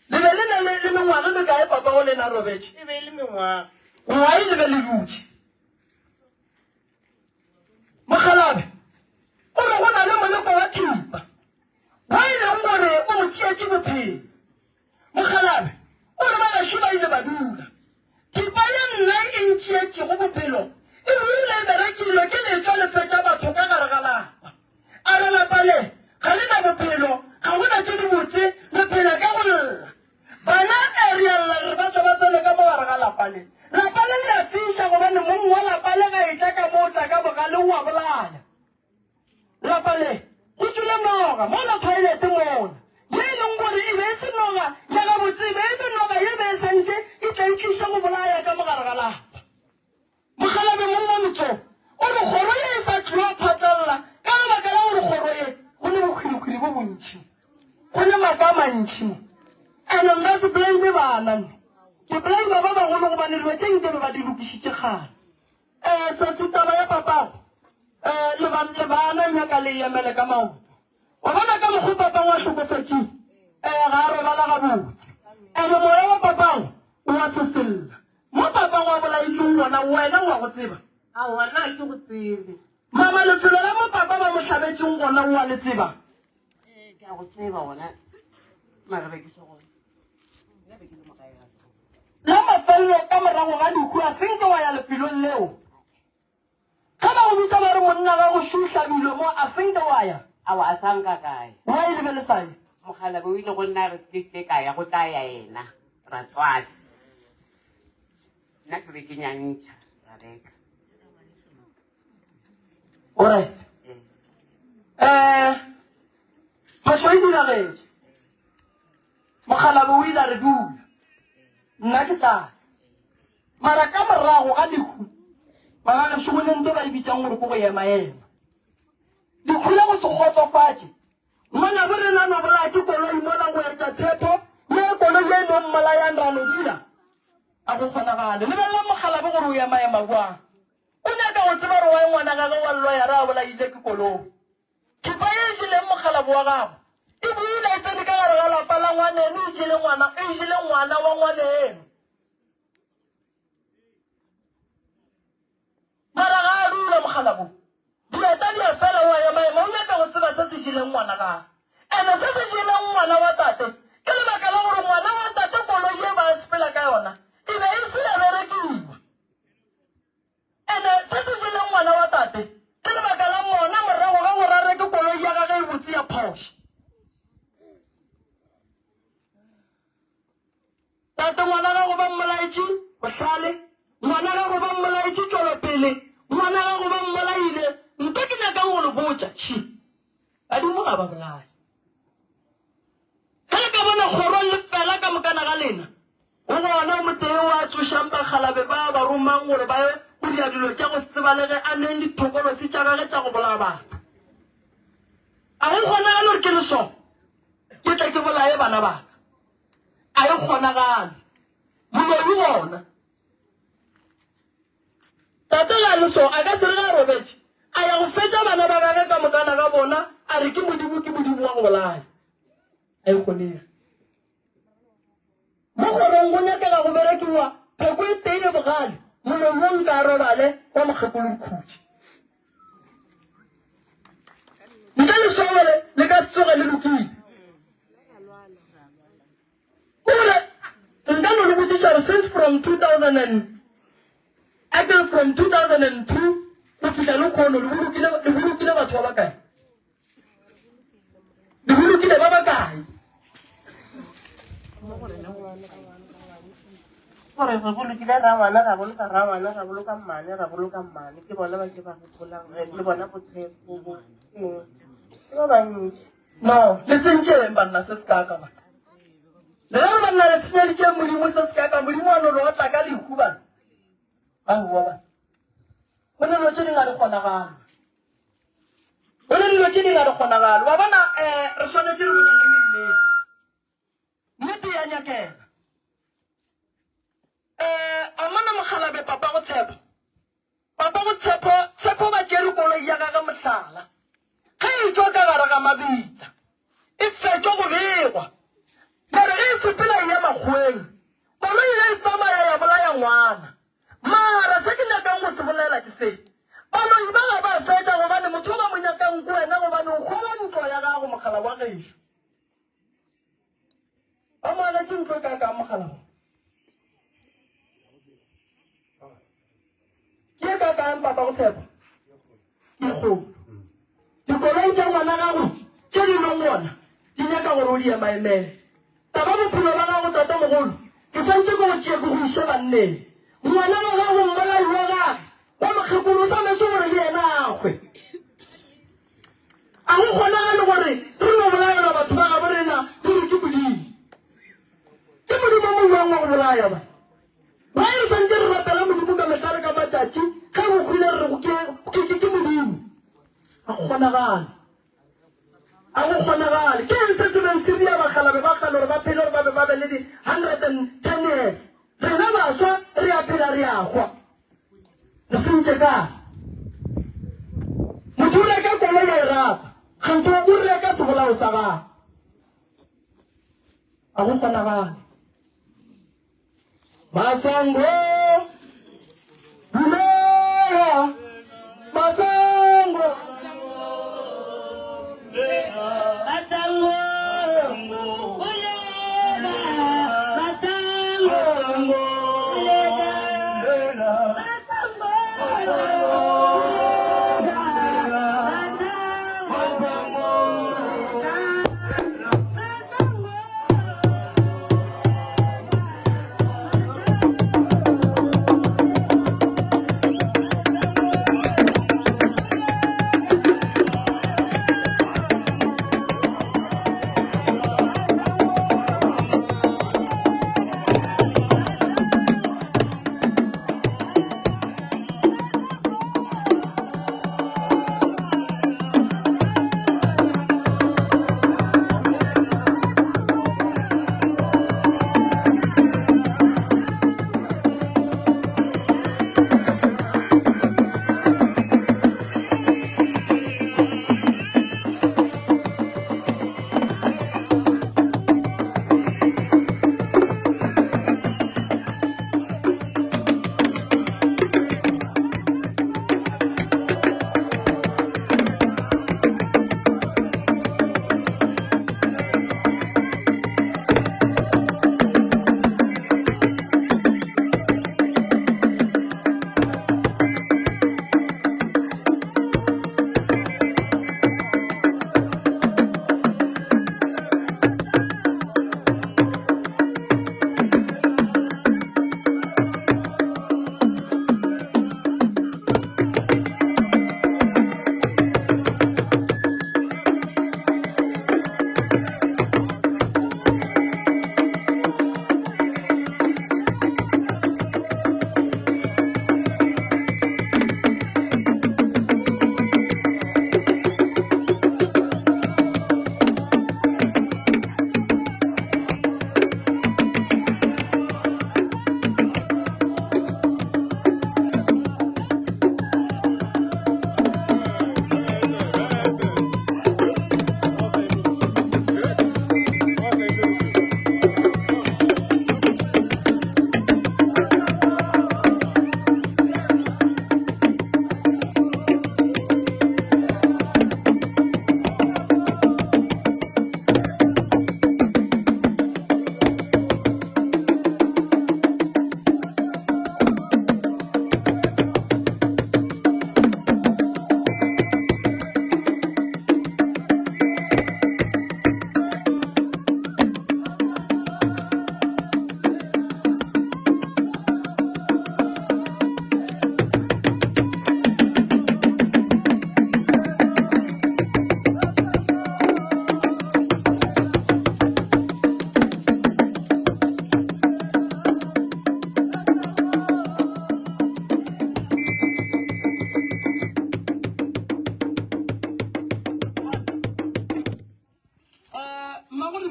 le be le na le le mengwaga e mekae papa go lena a robetše? E be e le mengwaga. Why le be le dutše? Mokgalabje o re go na le moleko wa thipa wo e leng gore o mo tšeetše bophelo. Mokgalabje o re ba gešo ba ile ba dula. Thipa ye nna e ntšeetšego bophelo e buile e berekilwe ke letšwa le fetša batho ka gare ga lapa. A re lapa le ga le na bophelo, ga go na tše dibotse, le phela ka go lla. Bana e re a lla re ba tle ba tsene ka mo gare ga lapa le. Lapa le le a fiša gobane mong wa lapa le ga etla ka mo o tla ka bogale o a bolaya. Lapa le go tšwile noga mola toilet mola ye e leng gore e be e se noga ya gabotse e be e le noga ye be e santše e tla e tliša go bolaya ka mo gare ga lapa. Mokgalabje mong wa Metso o re kgoro ye e sa tliwa phatlalla ka lebaka la gore kgoro ye go ne bokhwirikhwiri bo bontši, go ne maaka a mantši mo. Ene nka se blame bana nne, ke blame ba bagolo gobane dilo tše nke be ba di lokišitše kgale. Eh sesi taba ya papago eh le ba le bana e nyaka le e emele ka maoto. Wa bona ka mokgo papago a hlokofetšeng eh ga a robala gabotse. Ene moya wa papago o a sesella. Mo papago a bolaetšweng gona, wena o a go tseba? Aowa, nna ga ke go tsebe. Mama, lefelo la mo papa ba mo hlabetšeng gona o a le tseba? Ee, ke a go tseba gona, mara be ke se gona. Nna be ke le mo gae ga La mafelelo ka morago ga lehu a se nke wa ya lefelong leo. Ge ba go bitša ba re monna gago šo hlabilwe mo, a se nke wa ya? Aowa, a sa nka ka ya. Why le be le sa ye? Mokgalabje o ile go nna a re se ke ka ya, go tla ya yena, ra tswala. Nna ke be ke nyantšha, ra reka. Alright. Eh, phošo e diragetše. Mokgalabje o ile a re dula, nna ke tla ya. Mara ka morago ga lehu, bagagešo go ne nto ba e bitšang gore ke go ema-ema. Lehu la go se kgotsofatše. Ngwanabo rena no bolaya ke koloi mola go etša tshepo ye koloi ye e no mmolayang ra no dula. A go kgonagale. Lebelelang mokgalabje gore o ema-ema bjang. O nyaka go tseba gore why ngwana gagwe wa lloyara a bolaile ke koloi. Thipa ye e jeleng mokgalabje wa gago e boile e tsene. tsene ka gare ga lapa la ngwaneno e jele ngwana, e jele ngwana wa ngwaneno. Mara ga a dula mokgalabo. Dieta di a fela o a emaema o nyaka go tseba se se jeleng ngwana gagwe. Ene se se jeleng ngwana wa tate ke lebaka la gore ngwana wa tate koloi ye ba sepela ka yona e be e se ya berekiwa. Ene se se jeleng ngwana wa tate ke lebaka la mona morago ga gore a reke koloi ya gage e botse ya Porsche. Tate ngwana gago ba mmolaetše bohlale, ngwana gago ba mmolaetše tšwelopele, ngwana gago ba mmolaile. Nto ke nyakang go le botša, tšhi, badimo ga ba bolaye. Ge le ka bona kgoro le fela ka mokana ga lena, go gona o motee wa tsošang bakgalabe ba ba romang gore ba ye go dira dilo tša go se tsebalege a neng dithokolosi tša gage tša go bolaya batho. A go kgonagale gore ke le so ke tle ke bolaye bana ba ka. A e kgonagale. Moloi gona. Tate ga le so, a ka se re ge a robetše, a ya go fetša bana ba gage ka mokana ga bona, a re ke Modimo, ke Modimo wa go bolaya. A e kgonege. Mo kgorong go nyakega go berekiwa pheko e tee ye bogale, moloi wo nka a robale wa mokgekolo Khutše. Ntle le solo le, le ka se tsoge le lokile. Kore nka no le botšiša gore since from 2000 and akere from 2002 go fihla le kgono le bolokile le bolokile batho ba bakae? Le bolokile ba bakae? Gore re bolokile rangwana, ra boloka rangwana, ra boloka mmane, ra boloka mmane. Ke bona ba ke ba gopolang le bona botshepo bo eng. Ke ba bantši. No, le sentšeng banna se se kaka banna. Le re banna le senyeditše Modimo se se kaka, Modimo a no re otla ka lehu banna. Aowa banna. Go ne dilo tše dingwe ga di kgonagale. Go ne dilo tše dingwe ga di kgonagale. Wa bona um re swanetše re boleleng nnete. Nnete ya nyakega. Um a mona mokgalabe papa go tshepo. Papa go Tshepo, Tshepo ba tšere koloi ya gage mohlala. Ge e tšwa ka gare ga mabitla, e fetšwa go begwa. Ya re ge e sepela e ya makgoweng, koloi ye e tsamaya ya bolaya ngwana. Mara se ke nyakang go se bolela ke se, baloi ba ga ba fetša gobane motho o ba mo nyakang ke wena gobane o hwela ntlo ya gago mogala wa gešo. Ba mo agetše ntlo e kaakang mogala wa? Ke e kaakang papa go tshepa? Ke kgolo. Dikoloi tša ngwana gago tše di leng gona di nyaka gore o di emaemele. Taba bophelo ba gago tatemogolo, ke santše ke go tšee ke go iše banneng. Ngwana wa gago mmolai wa gage wa mokgekolo o swanetše gore le yena a hwe. A go kgonagale gore re no bolaelwa batho ba gabo rena re re ke Modimo. Ke Modimo mo jwang wa go bolaya ba? Why re santse re rapela Modimo ka mehla re ka matšatši ge go hwile re re ke ke ke ke Modimo? A go kgonagale. A go kgonagale. Ke eng se se beng se ria bakgalabe ba kgale gore ba phele gore ba be ba be le di 110 years? Rena baswa re a phela re a hwa. Re sentše kae? Motho o reka koloi a e rata, kganthe o reka sebolao sa gagwe. A go kgonagale. Masango Buleya Masango Masango Buleya Masango Buleya Masango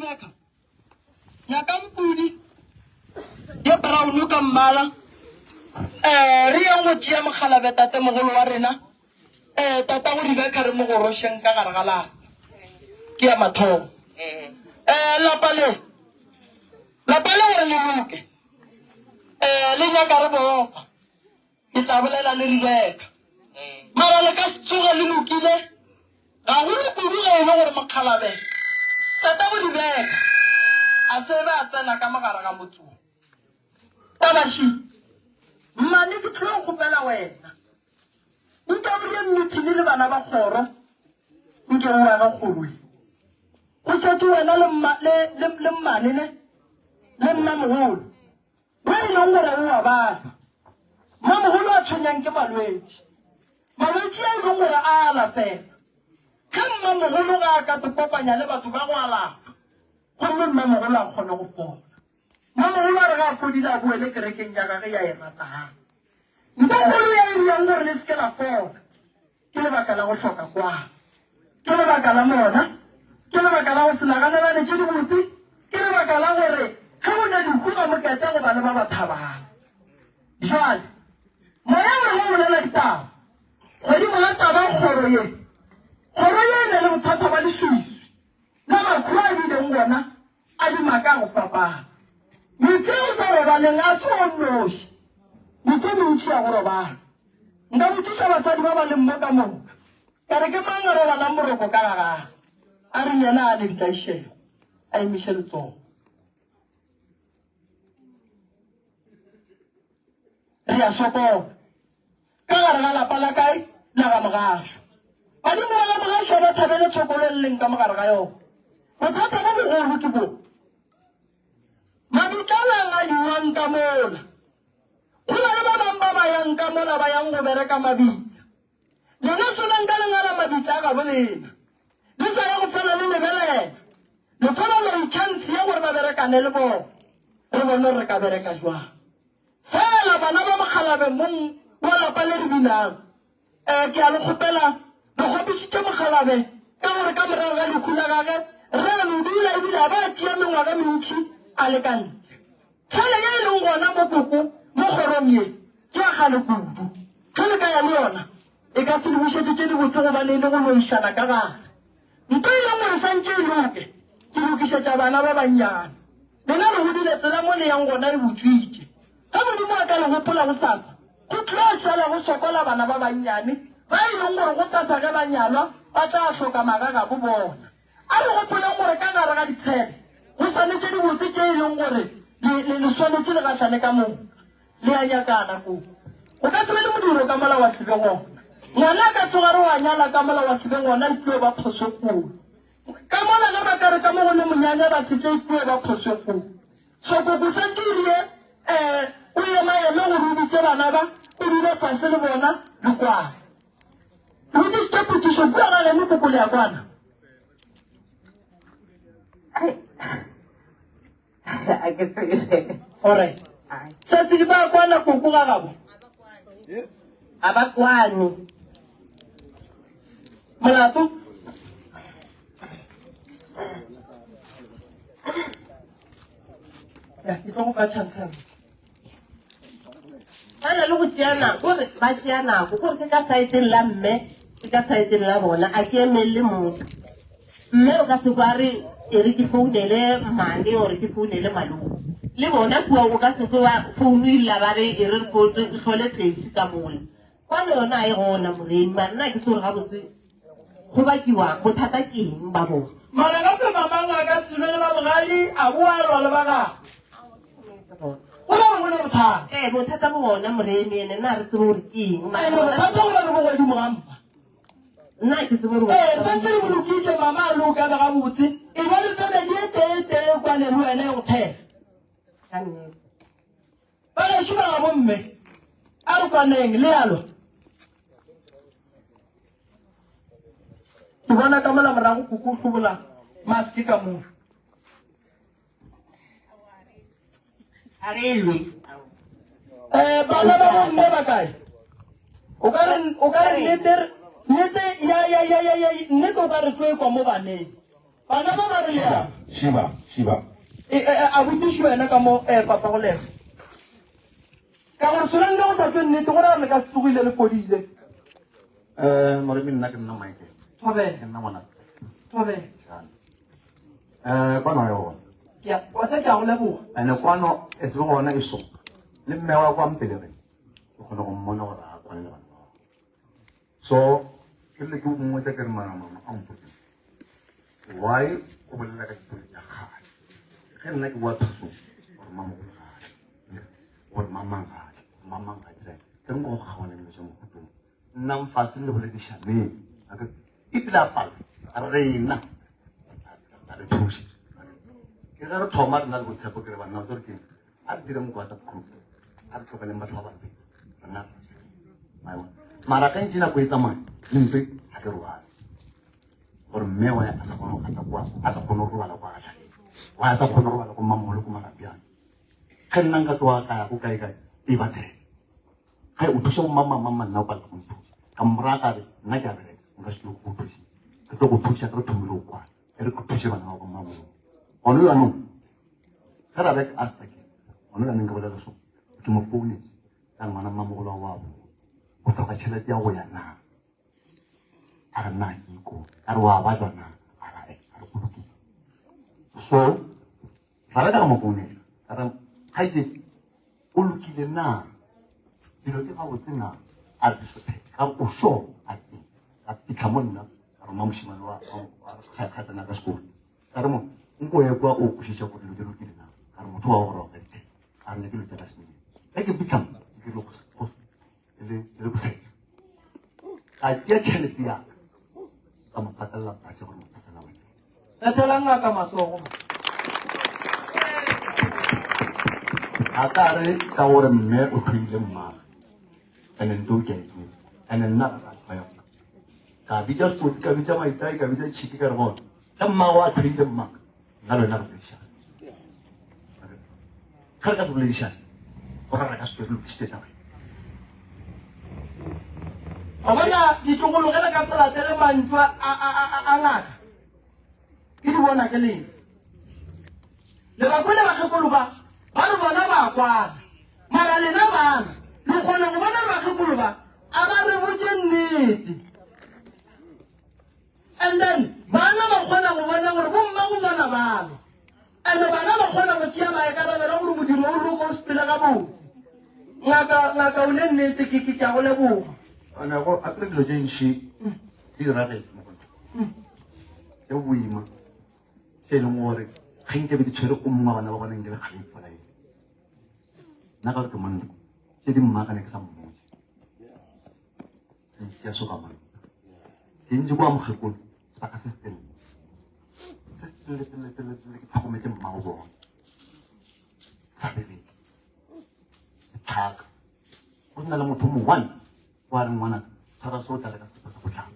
Rebecca, nyakang pudi ye brown ka mmala. Um re yeng go tšea mokgalabe tatemogolo wa rena, um tatago Rebecca re mo gorošeng ka gare ga lapa. Ke ya mathomo. Um lapa le, lapa le gore le loke, um le nyaka re bofa. Ke tla bolela le Rebeka. Mara le ka se tsoge le lokile, gagolo kudu ge e le gore mokgalabe tatago Rebeka a se be a tsena ka mo gare ga motse wo. Tabaši, Mmane, ke tlo kgopela wena, nke o dire mmithini le bana ba kgoro, nke o age kgoro ye. Go šetše wena le, le, le, le mmane ne, le mmamogolo. Mo e leng gore o a balwa. Mmamogolo a tshwenyang ke malwetši. Malwetši a e leng gore a alafega. Ge mmamogolo ga a ka te kopanya le batho ba go alafa, gomme mmamogolo a kgone go fola. Mmamogolo a re ge a fodile a boele kerekeng ya gage ya e ratang. Ntokgolo ya e riang gore le se ke la fola. Ke lebaka la go hloka kwano. Ke lebaka la mona. Ke lebaka la go se naganelane tše dibotse. Ke lebaka la gore ge go ne dihu ga mokete go ba le ba ba thabang. Jwale, Moya o re go bolela ditaba godimo ga taba kgoro ye. Kgoro ye e ne le bothata ba leswiswi la makhura a bileng gona a dimaka a go fapana. Metse e go sa robaleng a se o nnoši. Metse e mentši ya go robala. Nka botšiša basadi ba ba leng mo ka moka, ka re ke mang a robalang boroko ka ga gagwe? A re yena a ne ditlaišego, a emiše letsogo. Re a sokola ka gare ga lapa la kae la ga Mogašwa. Badimo ba ga Mogašwa ba thabele tshokolo e leng ka mogare ga yona. Bothata bo bogolo ke bo mabitla a ngadiwang ka mola. Go na le ba bang ba ba yang ka mola ba yang go bereka mabitla. Lena sonang ka lengala mabitla a gabo lena. Le sa ya go fela le lebelela. Le fela la itšhantshi ya gore ba berekane le bona. Re bone gore re ka bereka jwang. Fela bana ba mokgalabe mong wa lapa le re binang. Ee, ke a le kgopela, le kgopišitše mokgalabe ka gore ka morago ga lehu la gage re a no dula ebile a ba a tšea mengwaga e mentši a le ka ntle. Tshele ye e leng gona mo koko mo kgorong ye ke ya kgale kudu. Ge le ka ya le yona e ka se le bušetše tše dibotse gobane e le go loišana ka gare. Nto e leng gore santše e loke, ke lokišetša bana ba bannyane. Lena le godile, tsela mo le yang gona e butšwitše. Ge Modimo a ka le gopola gosasa, go tlo šala go sokola bana ba bannyane ba e leng gore gosasa ge ba nyalwa ba tla hloka magagabo bona. A re gopoleng gore ka gare ga ditshele go sa le tše dibotse tše e leng gore le, le, le swanetše le gahlane ka moka. Le a nyakana koko. Go ka se be le modiro ka mola wa se be gona. Ngwana a ka tsoga re wa nyala ka mola wa se be gona e tlo ba phoso kgolo. Ka mola ge ba ka re ka mo go le monyanya ba se tle e tlo ba phoso kgolo. So koko santše o rile um o emaeme gore o bitše bana ba o dule fase le bona le kwane. Ke botšišitše potšišo kua ga geno koko le a kwana? A ke tsebe. Gore se se di ba kwana koko ga gabo? Ga ba kwane. Molato? Ya, ke tlo go fa chance ya Ba na le go tšea nako, kore ba tšea nako, kore ke ka saeteng la mme, ke ka saeteng la bona, a ke emelele motho. Mme o ka se kwa re e re ke founele mmane or ke founele malome. Le bona kua o ka se kwe ba founu e lla ba re e re re hlole sesi ka mola. Kwano yona a e gona moremi, mara nna ke se gore gabotse Go bakiwa bothata ke eng ba bona? Mara gape mamang a ka se lwe le ba bogadi, a boa a lwa le ba gagwe. Go ra gore go ne bothata. Ee, bothata bo gona moremi, ene nna ga re tsebe gore ke eng. Ene bothata go ra re bo godimo ga mpa. Nna ke tsebe gore Ee, santse re bo lokiše, mama a loka be gabotse. E ba le family e tee tee e kwane le wena e go thekge. Ka nnete. Ba gešo ba gabo mme, a re kwaneng, le a lwa. Ke bona ka mola morago koko o hlobola mask ka moo. A re lwe. Eh, bana ba bomme ba kae? O ka re o ka re nnete nnete ya ya ya ya ya nnete o ka re tlo e kwa mo baneng. Bana ba ba re Šiba, šiba, šiba. E, e, e, a botšiše wena ka mo, eh, Papa go lego. Ka gore solange go sa tšwe nnete, go ra gore le ka se tsogile le fodile. Eh, Moremi, nna ke nna Michael. Thobela. Ke nna ngwana. Thobela. Eh, kwano ya gona. Ke a, wa tseba ke a go leboga. Ene kwano e se gona e so. Le mme wa kwa mpelege. Ke kgone go mmona gore a kwane le bana ba. So, ke rile ke mmotsa ke re mara mama a mpotse. Why o bolela ka ditoro tša kgale? Ge nna ke boa thusong gore mamogolo ga a tle, gore mamang ga a tle, gore mamang ga a dira eng. Ke re nko go kgaogana dilo tša mohutong. Nnang fase le boledišaneng. Ebile a pala rena re thuše. Ke ge re thoma re na le botshepo ke re banna o tsere ke a re dire moko WhatsApp group a re tlogeleng batho ba bangwe rena mara ka ntse nako e tsamaya le mpe ga ke robale gore mme wa a sa kgone go gata kwa a sa kgone go robala kwa gatlhaleng wa a sa kgone go robala ko mmamogolo ko marapiane ge nna nka tloga ka ya ko kae kae e ba tshela ge o thuša bo mamamama nna o palela go nthuša ka moraya ka re nna ke a bereka nka se tlo go thuša ke tlo go thuša ke re thomile go kwana e re ke thuše bana ba ko mmamogolo gone jaanong ge ra reka a stake gone jaanong ke bolela so ke mo founetse ka re ngwana mmamogolo wa bo o tlhoka tšhelete ya go ya na a re nna ke iko a re wa bajwa na a re a re go lokile so ra reka ka mo founela ka re kgaitsedi o lokile na dilo ke gabotse na a re di sotheke ka re o sure a re ee ka fitlha mo nna ka roma mošemane wa kgatsana ka sekolo ka re mo nko ye kwa o kwešiša gore dilo di lokile na ka re motho wa go roka dithe a re ne ke lo tsa ka semene ge ke fitlha mo ke le go le le go setse ka tšea tšhelete ya ka ka mo patelela pase gore motho wa Ethela ngaka matsogo. A ka re ka gore mme o tlhoile mmagwe ene nto ke a e tseba ene nna ga ka tlhoya ka bitša Sekoti ka bitša Maitai ka bitša Tšhiki ka re bona ge mmago a tlhoile mmaka nna le wena re boledišane ge re ka se boledišane go ra re ka se re lokišitše taba Wa bona ditlogolo ge le ka se latele mantšu a ngaka ke di bona ke leng le ba kwele bakgekolo ba ba re bona ba kwana mara lena bana le kgona go bona re bakgekolo ba a ba re botse nnete And then bana ba kgona go bona gore bomma go bona bana. And bana ba kgona go tšea maikarabelo gore modiro o loka o sepele gabotse. Ngaka, ngaka o ne nnete ke ke a go leboga. Ana go a dilo tše ntši di diragetse mo go nna. Tše boima tše e leng gore ge nke be di tshwere o mongwe wa bana ba bona nke le kgale ipolaile. Nna ka gore ke monna tše di mmakane ke sa mmotse. Ke a soka monna. Ke ntse kwa mokgekolo sebaka se se telele. Se se telele telele telele telele ke tlhokometse mmago bona. Sa bereke. Ke tlhaka. Go sena le motho mo one wa re ngwana tshwara se o tla reka sepa sa botlhaba.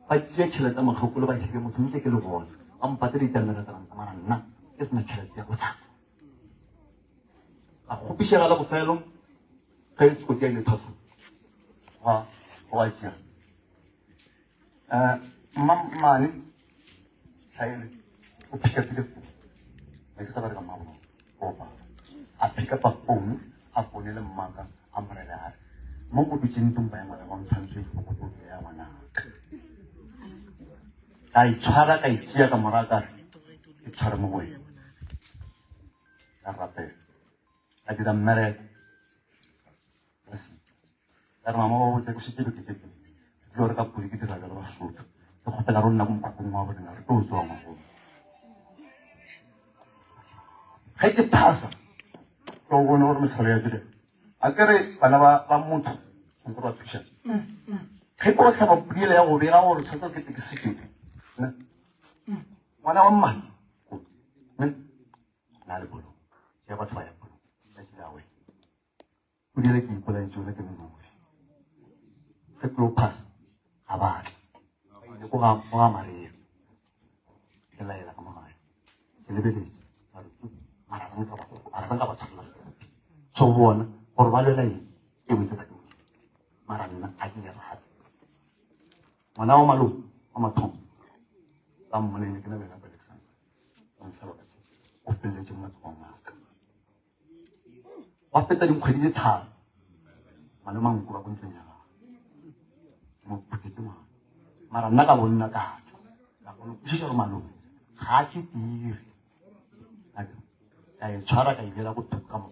Ba tšea tšhelete ya mokgekolo ba hire motho ntse ke le gona. Ba mpate ditamela tsa ranta mara nna ke sena tšhelete ya botlhaba. A kgopišega la bofelo ge Sekoti a ile thwaso gwa gwa tšea um mmamane Saele o pick upile phone ne ke sa bereka mmabono opa a pick up phone a founele mmaka a morele a re mo go dutšeng tumpa ya ngwana wa ntshwantsho e go ya ngwanaka ka itshwara ka itšea ka morago ka re ke tshware mo go wena ka rapela ka dira mmereko ka se ka re mama wa botse ke šetše beke tše pedi ke tlo reka podi ke dira bjalo basotho ke kgopela ro nna ko mokhukhung wa borena re tlo tsoa ngwagong ge ke phasa ke o bone gore metlholo ya direga a ke re bana ba ba motho tshwanetse ba thušana ge ke o tlhaba podi ele ya go bega gore tshwanetse ke tle ke sekete ngwana wa mmane na le bolo ya batho ba ya bolo tšatši la wena o dire ke ipolaetse yone ke nonofi ge ke yo phasa ga batla ile ko ga maria ke laela ka mogare ke lebeletse mara ga sa nka ba tshwarela sekopi so bona gore ba lwela eng e boitse ka ke mara nna ga ke e rate ngwana wa malome wa mathomo. Ba mmolaile ke na le yena ko Alexandra. Ba ntlhaba ka tshepe. O feleletše mo matsogong a ka. Gwa feta dikgwedi tše tharo. Malome a nkoba ko ntlong ya gagwe. Ke mo phuthetše ngwana. Mara nna ka bonna ka tšwa. Ka kgona go kwešiša gore malome ga a ke dire. Ka e tshwara ka e beela ko thoko ka mo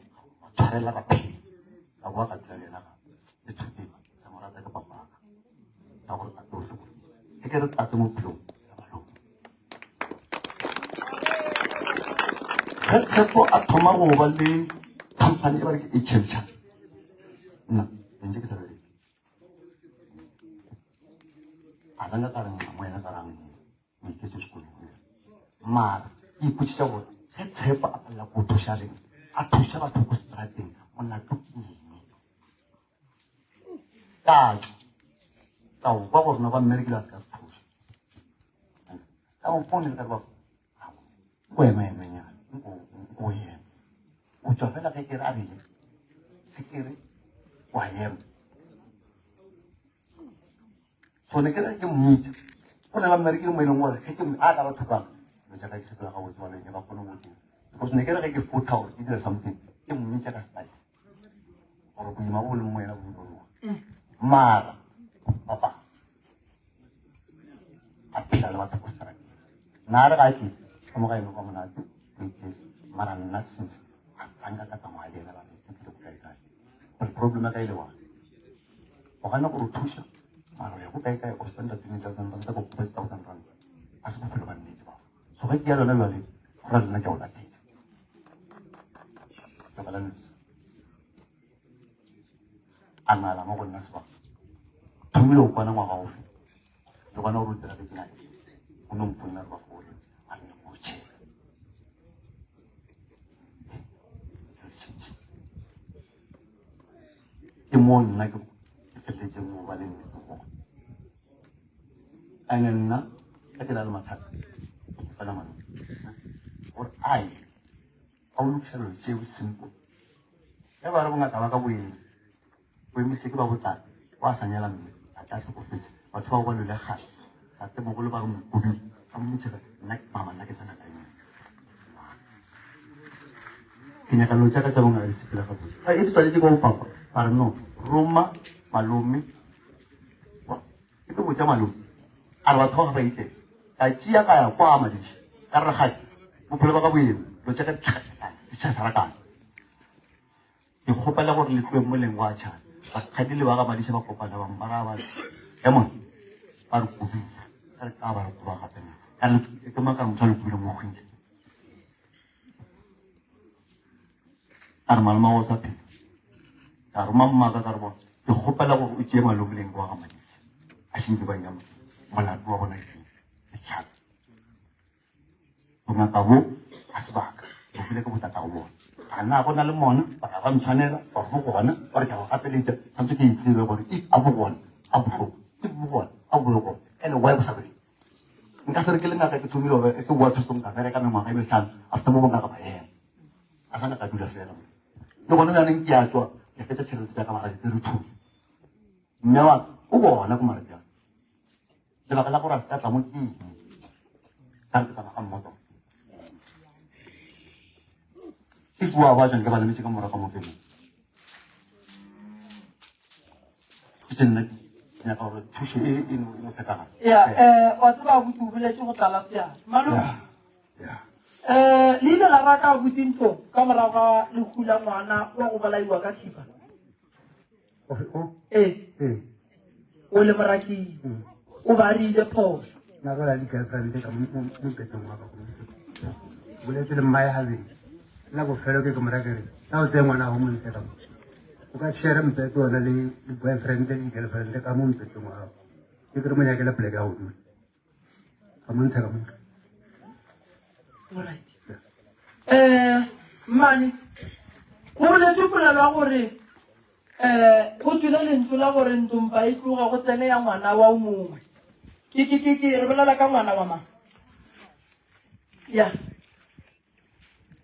tshwarela ka phela. Ka boa ka dula le yena gape. Le thopeng sa mo rata ke papaka. Ka gore tate o hlokofetše. Ge ke re tate mo bophelong, ke malome. Ge Tshepo a thoma go ba le company e ba re ke HMCha. Nna, ntse ke sa bereke. A ka ka re nna mo yena ka rang o iketse sekolong. Mara ke ipotšiša gore ge Tshepo a palela ko thuša reng, a thuša batho ko strateng, molato ke eng? Ka tšwa ka o kwa gore no ba mmerekile a se ka re thuša. Ka mo founela ka re ba ko ema emenyana nko ema o tšwa fela ge ke re a rile ge ke re wa ema so ne ke re ke mmitša go ne ba mmerekile mo e leng gore ge ke a ka batho bang dilo tša ka di sepela gabotse ba lene ba kgone go dira because ne ke re ge ke fotha gore ke dira something ke mmitša ka style gore boima bo leng mo yena bo imologa mara papa a phela le batho ko strateng nna re ga ke ka mo ga eno kwa monate o ikele mara nna since a tsanka ka tsamaya le ena ba re ke ko kae kae gore problem ya ka e le one o gana gore o thuša mara o ya ko kae kae o spenda 20,000 rand ko 5,000 rand a se bophelo ba nnete ba so ge ke ya lona jale go ra le nna ke a o latela tlogela nosi a ngala mo go nna sebaka thomile go kwana ngwaga ofe le gona gore o diragetše na o no mponela re ba fole a re nyako go tšhela ke mo nna ke feleletseng go ba le nnete go ene nna ka ke na le mathata ke kgopela ngwana gore ae a o lokiša dilo tšeo simple ge ba re bongaka ba ka boeng o emise ke ba botate wa sa nyala mme a tla hlokofetse batho bao ba lwele kgale tate mogolo ba re mokobile ka mmitšhela nna mama nna ke tsena ka eng ke nyaka dilo tša ka tša bongaka di sepela gabotse e di tswaletše ka bopapa ba re no roma malome Ke tlo botša malome a re batho ba ga ba itle. Ka tšea ka ya kwa Madiši ka re rakgadi bophelo ba ka bo eme dilo tša ka di tlhakatlhakane di tšhašarakane. Ke kgopela gore le tloe moleng wa tšhana. Rakgadi le ba ga Madiša ba kopana ba mpara ba re emon ba re kobile ka re ka ba re koba gape na ka re ke maka motho a le kobile mo hwile. A re malome wa o sa phela. Ka roma mmaka ka re bona ke kgopela gore o tšee malome leng kwa ga Madiša a šentše ba nyama molato wa bona ke letlhaka. Bongaka bo ga se baka bo bile ke botata go bona. A na go na le mona gore ga ba ntshwanela gore bo gona gore ke a go gapeletša tshwanetse ke e tsebe gore if a bo gona a bohloko if bo gona a bo gona ene why bo sa bereke. Nka se re ke le ngaka ke thomile gore ke boa thusong ka bereka mengwaga e mehlano after mo bongaka ba ema. A sa ka dula fela mo. Le gone jaanong ke a tswa ke fetsa tšhelete tsa ka mara ke re thuso. Mme wa ka o bona ko Marapyane. Lebaka la gore a se ka tla mo ke eng? Ka re ke tsamaya ka mmotoro. If wa ba jang ke ba lemetše ka morago mo pelong. Ke tše nna ke nyaka gore thušo e e no e no phethagala. Ya, eh, wa tseba abuti o boletše go tlala seatla. Malome, Ya. eh, le ile la raka abuti ntlong ka morago ga lehu la ngwana wa go bolaiwa ka thipa? Ee. Ee. O le morakile. O ba rile phošo. Nna go la di-girlfriend ka mo mpeteng wa ka go boletse le mmae gabedi la bofelo ke ke mo rakere na o tseye ngwana go mo ntshe ka mo o ka share mpete ona le boyfriend le di-girlfriend ka mo mpeteng wa gago ke kere mo nyakele poleke ya go dula ka mo ntshe ka mo Alright. Eh, mmane, go boletswe polelo ya gore eh go tswile lentšu la gore ntompa e tloga go tsene ya ngwana wa o mongwe. Ke ke ke ke re bolela ka ngwana wa mang? Ya.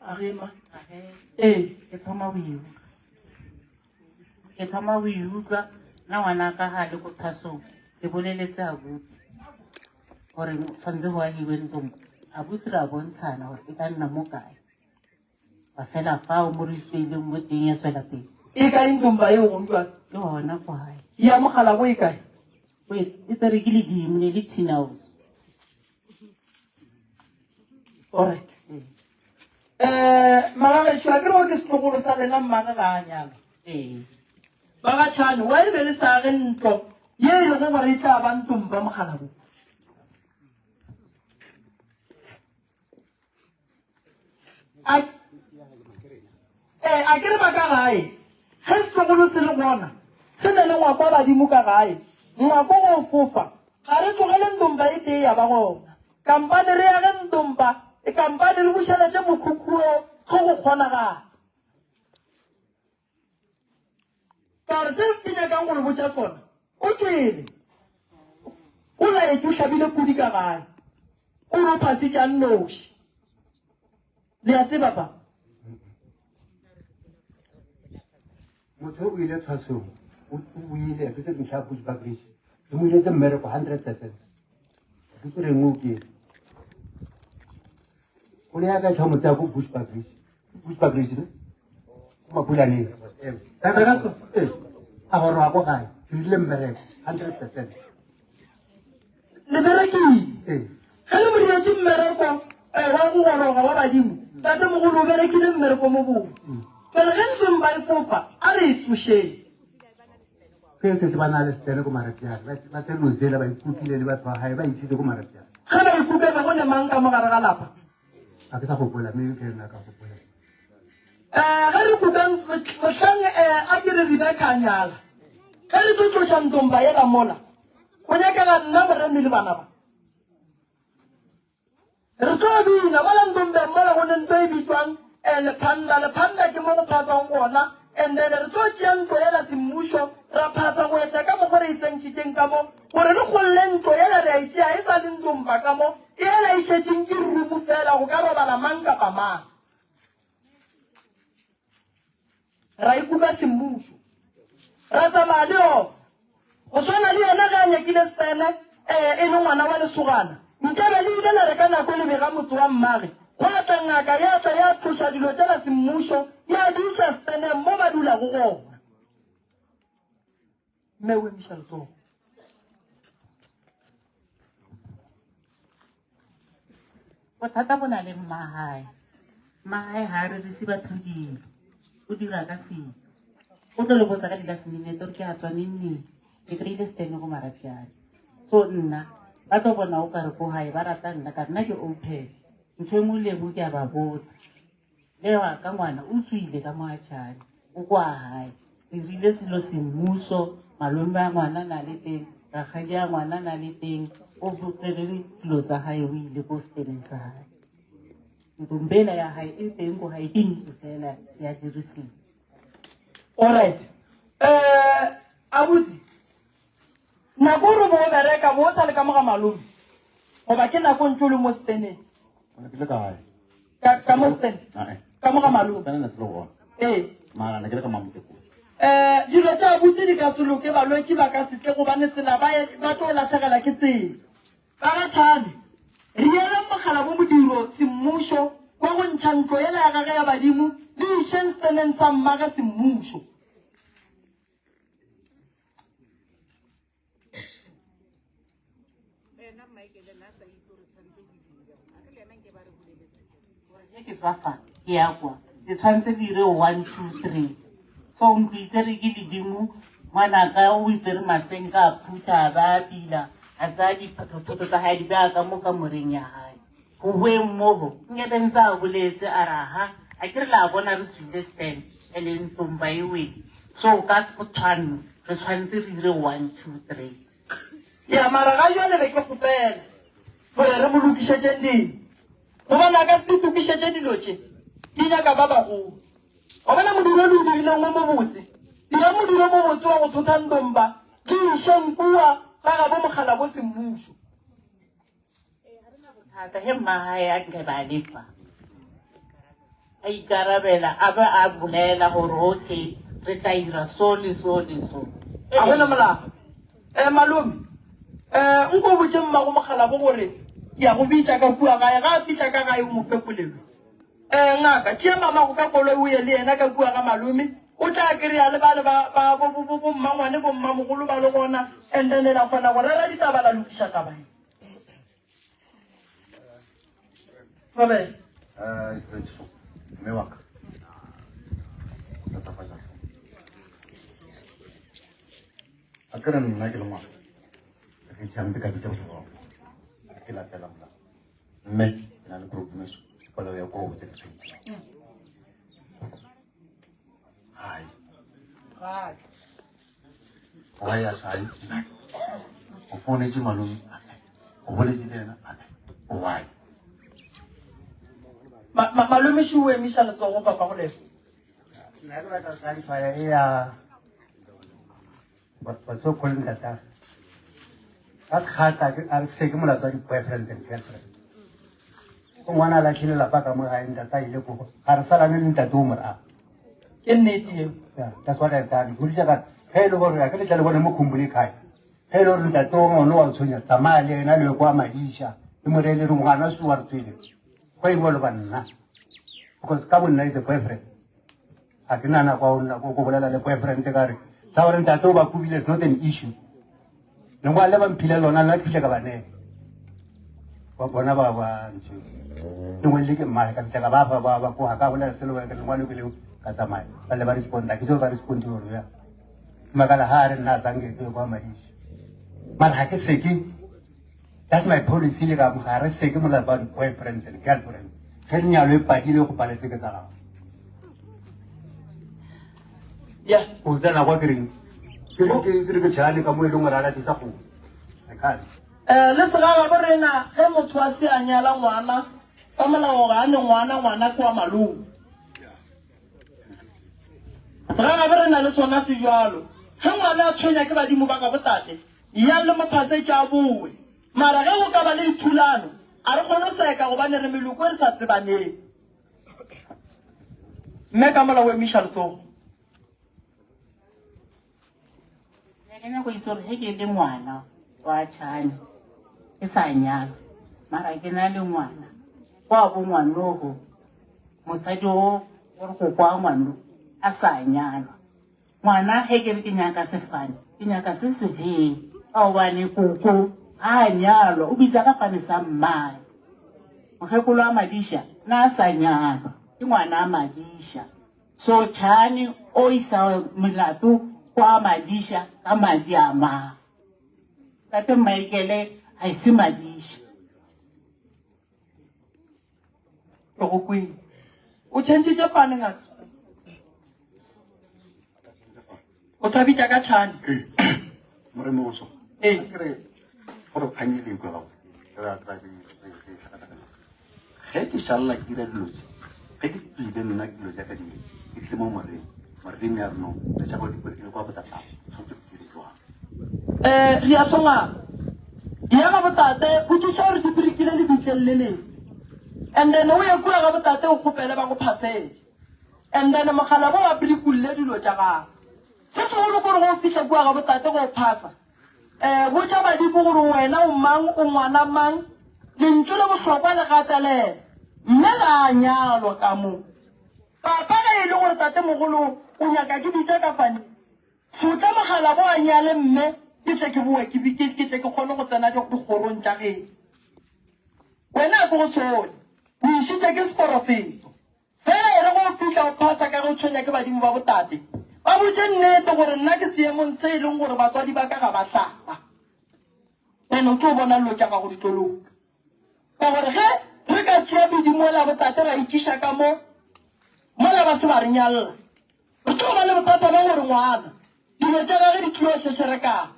A re ma. Ee. Ke thoma go e utlwa. Ke thoma go e utlwa na ngwana ka ga le ko thasong ke boleletse abuti. Gore tshwanetse go agiwe ntlo mo. Abuti ra bontshana gore e ka nna mo kae. Ba fela fao mo re itseileng mo teng ya tswela pele. E kae ntomba eo gompiano? Ke gona kwa gae. Ya mogala bo e kae? E tsere ke ledimo ne le tin house. Alright. Eh, magagešo a ke re o ke setlogolo sa lena mmage ga a nyala. Ee. Bagatšhane, wa e be le sa age ntlo ye e lego gore e tla ba ntomba mogala bo. A eh, a ke re ba ka gae ge setlogolo se le gona se na le ngwako wa badimo ka gae ngwako go fofa ga re tlogele ntomba e tee ya ba gona kampane re age ntomba e kampane re bušeletše mokhukhuo ge go kgonagala Ka re, Se ke nyakang go le botša sona, o tšwele. O laetše o hlabile pudi ka gae. O re o phasitše a nnoši. Le a tseba pa? Motho o ile tshwasong, o buile, ke se ntlha push back reach. Ke mo iletse mmereko 100%. Ke tsore nngwe o ke. O le ya ka tlhomo tsa ko bush back reach. Bushbuckridge ne ko Mapulaneng ee a goroga ko gae ke dirile mmereko 100%. Le berekile. Ee. Ge le morietše mmereko eh, wa go goroga wa badimo, tatemogolo o berekile mmereko mo botse. Pele ge nsomba e fofa, a re e tsošeng. Ge setse ba na le setene ko Marapyane, ba tsere lozela ba ikukile le batho ba gae ba isitse ko Marapyane. Ge ba ikuka be go ne mang ka mo gare ga lapa? Ga ke sa gopola, mme ke nna ka gopola. Eh, ge re kuka mohlang eh, a ke re Rebecca a nyala, ge re tlo tloša ntomba yela mola, go nyakega nna Moremi le bana ba. Re tlo bina mola ntombeng mola go ne nto e bitšwang eh, lephanda. Lephanda ke mo go phaswang gona, and then re tlo tšea ntlo yela semmušo ra phasa go etša ka mokgo re e tsentšitšeng ka mo, gore re golle ntlo yela re a e tšea e sa le ntomba ka mo, Yela e šetšeng ke rumu fela go ka robala mang kapa mang. Ra ikuka semmušo. Ra tsamaya le yona. Go swana le yena ge a nyakile Stene, eh, e le ngwana wa lesogana. Nkabe le ile la re ka nako le bega motse wa mmage, gwa tla ngaka ya tla ya tloša dilo tšela semmušo ya di iša Steneng mo ba dulago gona. Mme o emiša letsogo. Bothata bo na le mmagae. Mmagae ga a rerise batho dilo, o dira ka selo. O tlo le botsa ka di-last minute gore ke a tswa neng neng, ke kry-ile stand ko Marapyane. So nna ba tlo bona o kare ko gae ba rata nna ka re nna ke open, ntho e nngwe le e nngwe ke a ba botsa. Le wa ka ngwana o tswile ka moatšhane o kwa gae re rile selo semmuso malome a ngwana na le teng rakgadi a ngwana na le teng o tsere dilo tsa gae o ile ko seteleng sa gae ntombela ya gae e teng ko gae ke ntlo fela ya dirisiwa. Alright. Eh, abuti, Nako o re bo o bereka bo o sa le ka mo ga malome goba ke nako ntse o le mo steneng? Ke le ka gae. Ka ka mo sten? Ae. Ka mo ga malome. Stene ne se le gona. Ee. Mara ne ke le ka Mamotekong. Eh, dilo tša abuti di ka se loke, balwetši ba ka se tle gobane tsela ba ba tlo lahlegela ke tsela. Ba ga Tšhane, re yeleng mogala bo modiro semmušo wa go ntšha ntlo yela ya gage ya badimo le išeng steneng sa mmage semmušo. Ke tswa fa ke ya kwa ke tshwanetse ke dire 1 2 3 so ntlo itsere ke ledimo ngwanaka o itsere masenka a phutha a ba a pila a tsaya diphathothoto tsa gae di baya ka mo kamoreng ya gae Go boeng mogo, nke be ntse a boletse a re aha, a ke re la bona re tswile stand and ntomba e wele. So ka tshwanno re tshwanetse re dire 1, 2, 3. Ya mara ga jwale be ke kgopela gore re mo lokišetšeng dilo, gobane a ka se itokišetše dilo tše, di nyaka ba bagolo. Wa bona modiro o le o dirileng o mobotse, dira modiro o mobotse wa go thotha ntomba le išeng kua ga gabo mokgalabo semmušo. Ee, ga re na bothata ge mmagae a nka ba lefa a ikarabela a be a bolela gore okay re tla ira so le so le so. A gona molao. Eh, malome. Um nko o botše mmago mokgalabo gore ke ya go bitša ka kua gae. Ga a fihla ka gae o mo fe polelo. Um ngaka, tšea mamago ka koloi o ye le yena ka kua ga malome. O tla kry-a le bale ba, ba, bo, bo, bo, bommangwane, bommamogolo ba le gona, and then la kgona go rera ditaba la lokiša taba ye. Thobela. Eh, so, mme wa ka. Thatafatša so. A ke re nna ke le ngwana. Ke tšhampe ka bitša bohloko. Ke latela molao. Mme ke na le problem so. Polelo ya ko go tse di Hai. Hai. Why a sa ye? O founetše malome. O boletše le yena. Why? Ma, ma, malome še o emiša letsogo papa go lefa. Nna ke batla go clarify e ya batho ba calling tata. Ka sekgata ke a re se ke molato wa di-boyfriend and girlfriend. Go ngwana a latlhile lapa ka mo gae ntate a ile ko ga re salane le ntate o morago. Ke nnete eo. Yeah, that's what I've done. Go ditša ka ge e le gore a ke le tla le bone mo khumbule kae. Ge e le gore ntate o ngwana wa tshwenya tsamaya le ena le ye kwa Madisha. Le mo reele re ngwana se wa re tswele. Go involve nna. Because ka bo nna is a boyfriend. Ga ke na nako ya go nna ko bolela le boyfriend ka re sa gore ntate o ba kubile is not an issue. Lengwalo le ba mphile lona nna ke fihle ka ba neela. Ba bona ba ba ntse. Lengwe le ke mmae ka fitlha ka ba fa ba ba ko ga ka bolela selo ba ke lengwalo ke leo ka tsamaya. Ba le ba responda ke tseo ba responde gore ya. Makala ha re nna tsange ke kwa Madisha. Mara ga ke seke That's my policy le ka ga re seke molao wa di-boyfriend and girlfriend. Ge lenyalo e padile go paletse ke tsa gago. Yeah. O tsena kwa ke reng? Ke re ke ke re ke tšhane ka mo e leng gore a latisa go. I can't. Eh, le segagabo rena ge motho a se a nyala ngwana ka molao ga a ne ngwana ngwana ke wa malome segagabo rena le sona se jwalo ge ngwana a tshwenya ke badimo ba ga botate Yang le mo phasetše a bowe. Mara ge go ka ba le dithulano, a re kgone go seka gobane re meloko e re sa tsebaneng. Mme ka mola o emiša letsogo. Nna ke nyako itse gore ge ke le ngwana wa Chane ke sa nyalwa mara ke na le ngwana kwa bo ngwanogo mosadi o gore go kwa ngwano a sa nyalwa Ngwana ge ke re ke nyaka sefane, ke nyaka se sefeng? Ka gobane koko ga a nyalwa, o bitsa ka fane sa mmae. Mokgekolo wa Madiša na a sa nyalwa, ke ngwana a Madiša. So Tšhane o isa molato kwa Madiša ka madi a mang? Tate Michael ga e se Madiša. Ke go kwele. O tšhentšhitše fane ngaka. O sa bitša ka tšhane. Moremoso. Ee. Ke re gore kgang e le kwa gago. Re ra re re re tlhakatlhakana. Ge ke šalela ke dira dilo tše, ge ke tlile nna dilo tša ka di ke tlile mo moreng, moreng ya re no re tša go di le kwa botatago, tshwanetse ke dire jwang? Eh, re ya songaka. Ya ga botate, botšiša gore di birikile lebitleng le leng. And then o ye kua ga botate o kgopele ba go phasetše. And then mokgalabo wa birikulle dilo tša gago. Se segolo kore go fihla kua ga botate go phasa. Eh, botša badimo gore wena o mang, o ngwana mang. Lentšu le bohlokwa le gatelela. Mme ga a nyalwa ka mo. Papa ge e le gore tatemogolo o nyaka ke bitša ka fane. Sotla mogalabo a nyale mme ke tle ke boe ke, ke, ke tle ke kgone go tsena dikgorong tša geno. Wena a ke go sole, o išitše ke seporofeto. Fela e re go o fihla o phasa ka ge o tshwenya ke badimo ba botate, ba botše nnete gore nna ke seemong se e leng gore batswadi ba ka ga ba hlapa. Then o tlo bona dilo tša gago di tlo loka. Ka gore ge re ka tšea medimo yela ya botate ra itšiša ka mo, mola ba se ba re nyalla, Re tlo ba le bothata bja gore ngwana dilo tša gage di tlilo šešerekana.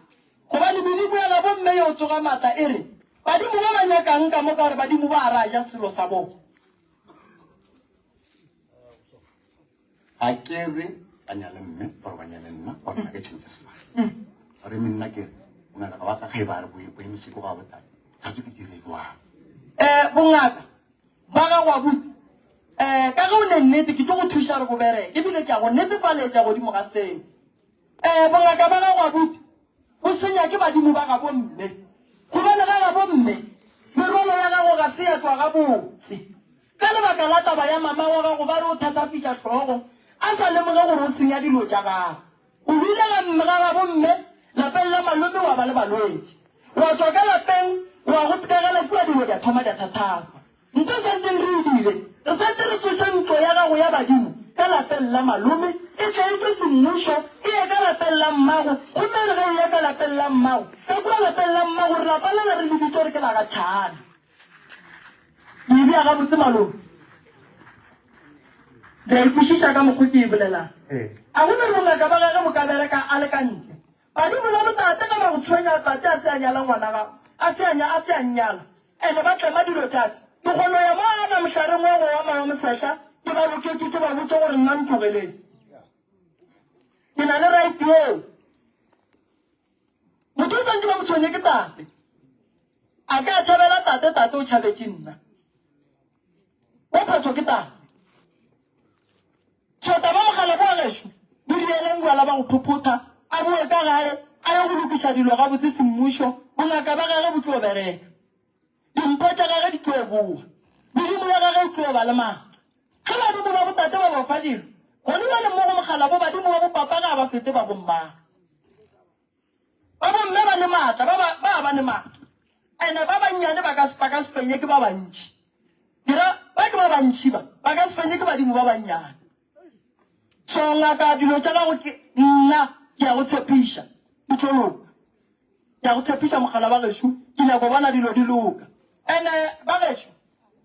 Gobane medimo ya gabo mme yo tsoga maatla e re, Badimo ba ba nyakang ka mo ka gore badimo ba a ra ja selo sa bona. Ga ke re ba nyale mme or ba nyale nna or nna ke change sefane. Gore mme nna ke re bongaka ba ka ge ba re bo emise ko ga botate tshwanetse ke dire jwang? Eh bongaka Ba gago abuti, eh, ka ge o ne nnete, ke tlo go thuša gore bo bereke, ebile ke a go netefaletša godimo ga seo. Eh, bongaka ba gago abuti, bo senya ke badimo ba gabo mme. mme, merwalo ya gago ga se ya tšwa gabotse. Ka lebaka la taba ya mama wa gago ba re o thatafiša hlogo a sa lemoge gore o senya dilo tša gagwe. O hwile ga mme ga gabo mme lapeng la malome wa ba le balwetši. Wa tšwa ka lapeng wa go tkagela kua dilo dia thoma dia thathafa. Nto swantseng re e dire, re swantse re tsoše ntlo ya gago ya badimo ka lapeng la malome e tle e tšwe semmušo e ye ka lapeng la mmago gomme re ge e ya ka lapeng la mmago ka kua lapeng la mmago re lapa lela re le bitše gore ke la ga Tšhane. Ke e bea gabotse malome? Le a e kwešiša ka mokgo ke e bolelang? A go na le bongaka ba gage bo ka bereka a le ka ntle? Badimo ba botate ka ba go tshwenya tate a se a nyala ngwana gago, a se a nya, a se a nnyala, ene ba tlema dilo tša ka. Ke kgono ya mo ana mohlareng wa go oma wa mosehla, ke ba ke, ke, ke ba botše gore nna ntlogeleng. Ke na le right yeo. Motho o santše ba mo tshwenye ke tate. A ka tšhabela tate, tate o tšhabetše nna. Wa phoso ke tate. Tshota ba mogala boa gešo, bo rieleng bjala ba go phophotha, a boe ka gae, a ye go lokiša dilo gabotse semmušo, bongaka ba gage bo tlo bereka. Dimpho tša gage di tlo boa. Modimo wa gage o tlo ba le maatla. Ge badimo ba botate ba ba fa dilo, gone bjale mo go mogala bo badimo ba bopapa ga ba fete ba bommago. Ba bomme ba ne maatla, ba ba ba ba ne maatla. Ene ba bannyane ba ka ba ka se fenye ke ba bantši. Ke ra ba ke ba bantši ba, ba ka se fenye ke badimo ba bannyane. So ngaka dilo tša gago ke nna ke ya go tshepiša di tlo loka. Ke ya go tshepiša mogala ba gešo ke nyako bona dilo di loka. Ene ba gešo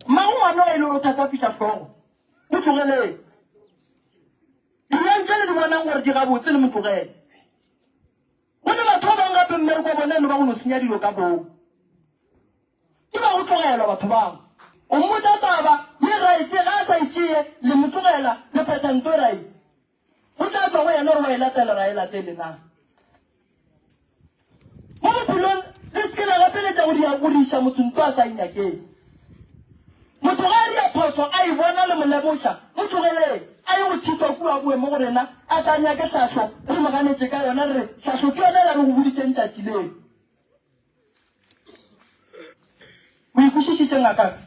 mmago ngwana o e le gore o thatafiša hlogo mo tlogeleng. Dirang tše le di bonang gore di gabotse le mo tlogele. Go ne batho ba bangwe gape mmereko wa bona e no ba go no senya dilo ka boomo. Ke ba go tlogelwa batho bao. O mmotša taba ye right, ga a sa e tšee, le mo tlogela, le phetha nto e right. Go tla tšwa go yena gore wa e latela ra e latele na. Mo bophelong le se ke la gapeletša go dia go diša motho nto a sa e nyakeng. Motho ga a dia phoso a e bona le mo lemoša, mo tlogeleng a ye go thitwa kua a boe mo go rena a tla nyake hlahlo re mo ganetše ka yona re re hlahlo ke yona ya re go boditšeng tšatši leo. O e kwešišitše ngakaka?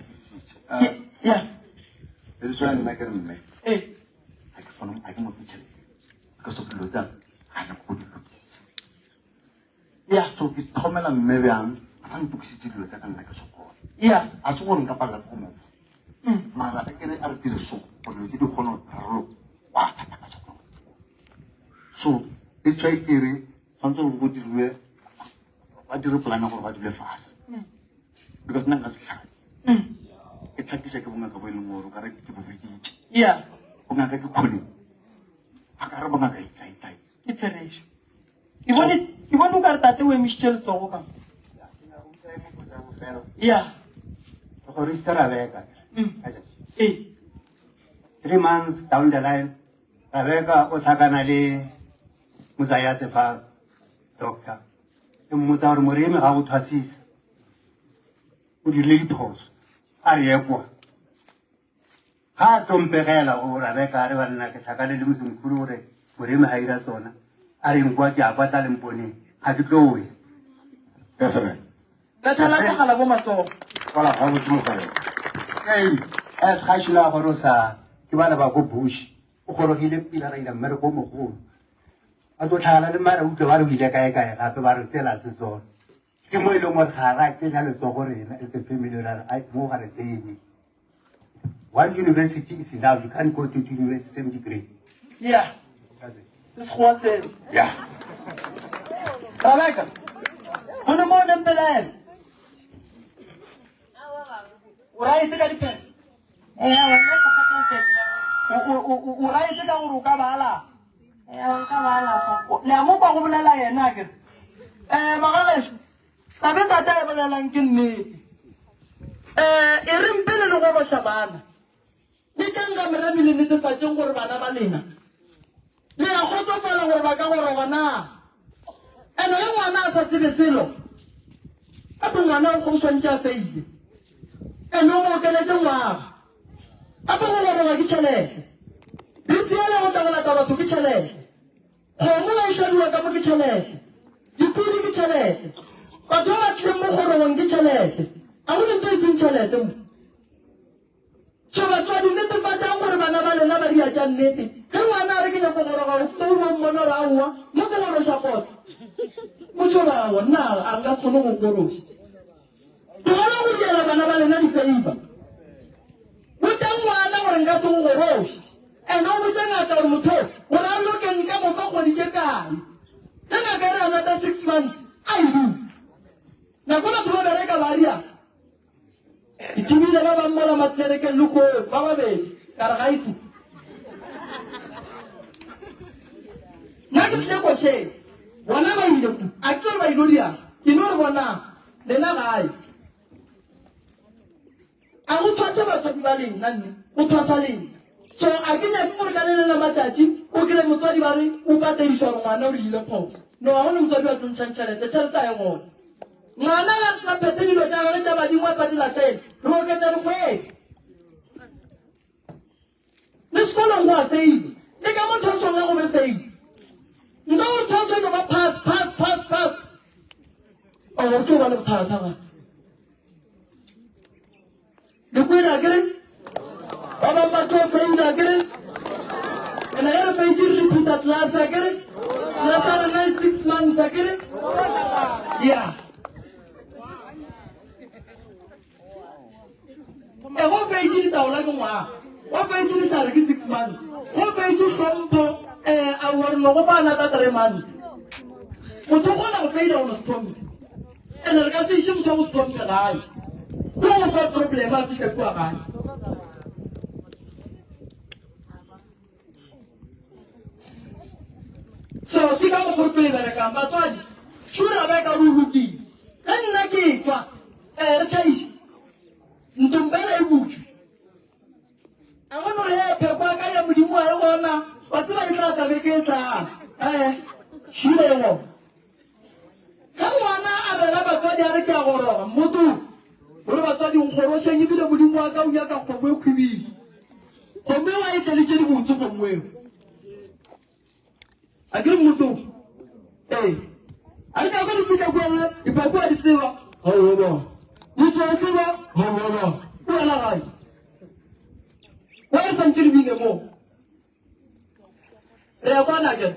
Ya. E di nna ke re mme. Ee. Ga ke kgone ga ke mo fe tšhelete. Because of dilo tsa ga nyako go di lokisa. Ya. So ke thomela mme bjang a sa ntokisitse dilo tsa ka nna ke sokola. Ya. A se gore nka palela ke go mo fa. Mara a ke re a re dire so gore dilo tse di kgone go rarologa wa thatafatša go. So it's why ke re tshwanetse gore go diriwe ba dire polane gore ba dule fase because nna nka se tlhake ke tlhakiša ke bongaka bo e leng gore o kare ke bo biditše ya bongaka ke kgone a ka re bongaka ikaikae ke therešo ke bone ke bone o ka re tate o emišitše letsogo ka ya gore se Rebecca ee 3 months down the line Rebecca o tlhakana le Mozayase fa doctor e mmotsa gore Moremi ga go thwasisa o dirile diphoso a re ye kwa ga a tlo mpegela go Rebecca a re banna ke tlhakane le mosemkhulu gore Moremi ga ira tsona a re nkwa ke a kwa tla lemponeng ga ke tlo ya Bethele Bethele mogala bo matsogo kwala gabotse mogala ei as ga šila gore o sa ke bana ba ko bush o gorogile pila ra ira mmereko o mogolo ba tlo tlhagala le mara utlwe ba re o ile kae kae gape ba re tsela se tsone ke mo e leng gore ga ra kenya letsogo rena as a family ra re ai mo ga re tsene one university is enough you can't go to two university same degree yeah ke sekgowa seo yeah Rebecca go ne mo o neng pelaelo o raetse ka diphelo o raetse ka gore o ka ba alafa le a mo kwa go bolela yena a kere um magagešo tabe tata e bolelang ke nnete um e reng pele le goroša bana Lekang ka moremi le netefatšeng gore bana ba lena le a kgotsofala gore ba ka goroga na. Ene ge ngwana a sa tsebe selo, gape ngwana o swantše a feile. Ene o mo okeletše ngwaga. Gape go goroga ke tšhelete. Bese yela go tla go lata batho ke tšhelete. Kgomo ge e hlabiwa ka mo ke tšhelete. Dipudi ke tšhelete. Batho ba ba tlileng mo kgorogong ke tšhelete. Ga go ne ntho e seng tšhelete mo. So batswadi netefatšang gore bana ba lena ba ria tša nnete. Ge ngwana a re ke nyako goroga o tlo o mmone gore aowa mo ke goroša kotsa. Motšo ba aowa nna a re ka se kgone go goroša. Tlogela go riela bana ba lena di-favor. Botša ngwana gore nka se go goroše. And o botše ngaka gore motho o gore a loke nka mo fa kgwedi tše kae. Ge ngaka e re another 6 months a e dule. Nako batho ba bereka ba ria. Ke tsebile ba bang mola matlerekeng le koo ba babedi ka re ga e tu. Nna ke tlile košeng bona ba ile ku a ke tsore ba ilo diang ke no re bonang lena gae. A go thwase batswadi ba lena nne go thwasa lena. So a ke nyake gore ka le leng la matšatši o kry motswadi ba re o patedišwa gore ngwana o dirile phoso. No ga go ne motswadi wa tlo ntšhang tšhelete, tšhelete ga e gona. Ngwana ga a sa phethe dilo tša gagwe tša badimo a sa di latele, re oketša dikgwedi. Le sekolong go a failwa, le ka mo thwasong ga go be fail. Nka gore thwaso e no ba pass, pass, pass, pass. O gore tlo ba le bothata ga. Le kwele a kere? Ba bang ba tlo faila a kere? Ene ge re faitše re repeata class a kere? Class ya rena e 6 months a kere? Yeah. E go feitše ditaola ke ngwaga, go feitše dihlare ke 6 months, go feitše hlompho eh a wa re no go fa another 3 months. Motho o kgona go feila go no se hlomphe. Ene re ka se iše motho wa go se hlomphe gae. Ko go fa problem a fihla kua gae. So ke ka mokgwa re tlo e berekang batswadi. Sure ba ka re o lokile. Ge nna ke tšwa eh re tšhaiše. Ntombela e butšwe. A go no re e phekwa ka ya Modimo a e gona. Wa tseba e tla tla beke e tlang. Eh sure e gona. Ge ngwana a rera batswadi a re ke a goroga, mmoto o re batswadi nkgorošeng ebile Modimo wa ka o nyaka kgomo e khwibidu. Kgomo eo a e tleletše dibotse kgomo eo. A ke re mmoto? Ee. A re nyako di fihla kua le dipako a di tseba. Ga o bona. Motho o tseba ga o bona. O wela gae. Wa re santše re bine moo. Re a kwana ke.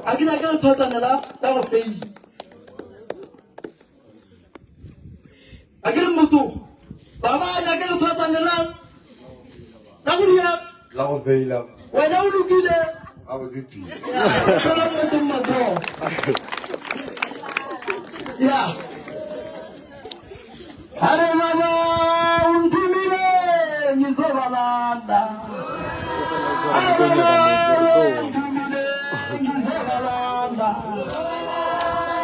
A ke nyake le thosane la la go feila. A ke re motho ba ba nyake le thosane la la go dia La go feila. Wena o lokile. A go ke tu. Thola motho matsogo. Ya. Hare baba o nthomile ngizobalanda. Hare baba o nthomile ngizobalanda.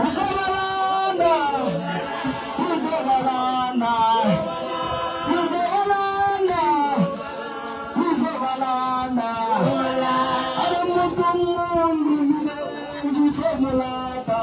Ngizobalanda. Ngizobalanda. Ngizobalanda. Ngizobalanda. Hare motho o nthomile ngitlomolata.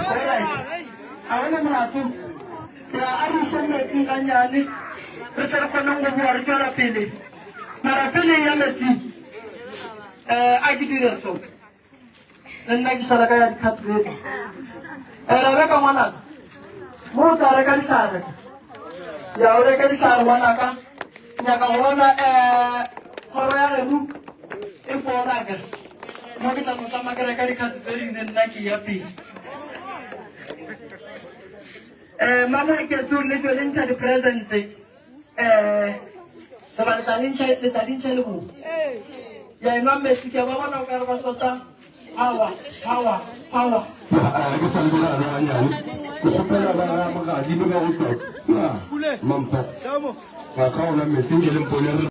Alright. Ga go na molato. Ke a a re išeng metsing gannyane, re tle re kgoneng go boa re tšwela pele. Mara pele e ya metsing, um a ke dire so. Le nna ke šala ka ya di-carburetor. Eh, Rebeka ngwanaka, mo o tla reka dihlare. Ya o reka dihlare ngwanaka. Nyaka go bona um kgoro ya geno e fola ke. Mo ke tla no tsamaya ke reka di-carburetor le nna ke ya pele. Um Mamoketso le tšwe le ntšha di-present um goba le tla le ntšha le tla di ntšha le bo ya enwa metsi ke a ba bona o ka re ba sota power power power A ke sa le bona gana ganyane ke kgopela ba ga mogadimo ba go tšwa kua Mampa ba ka ona metsi nke le mpone re.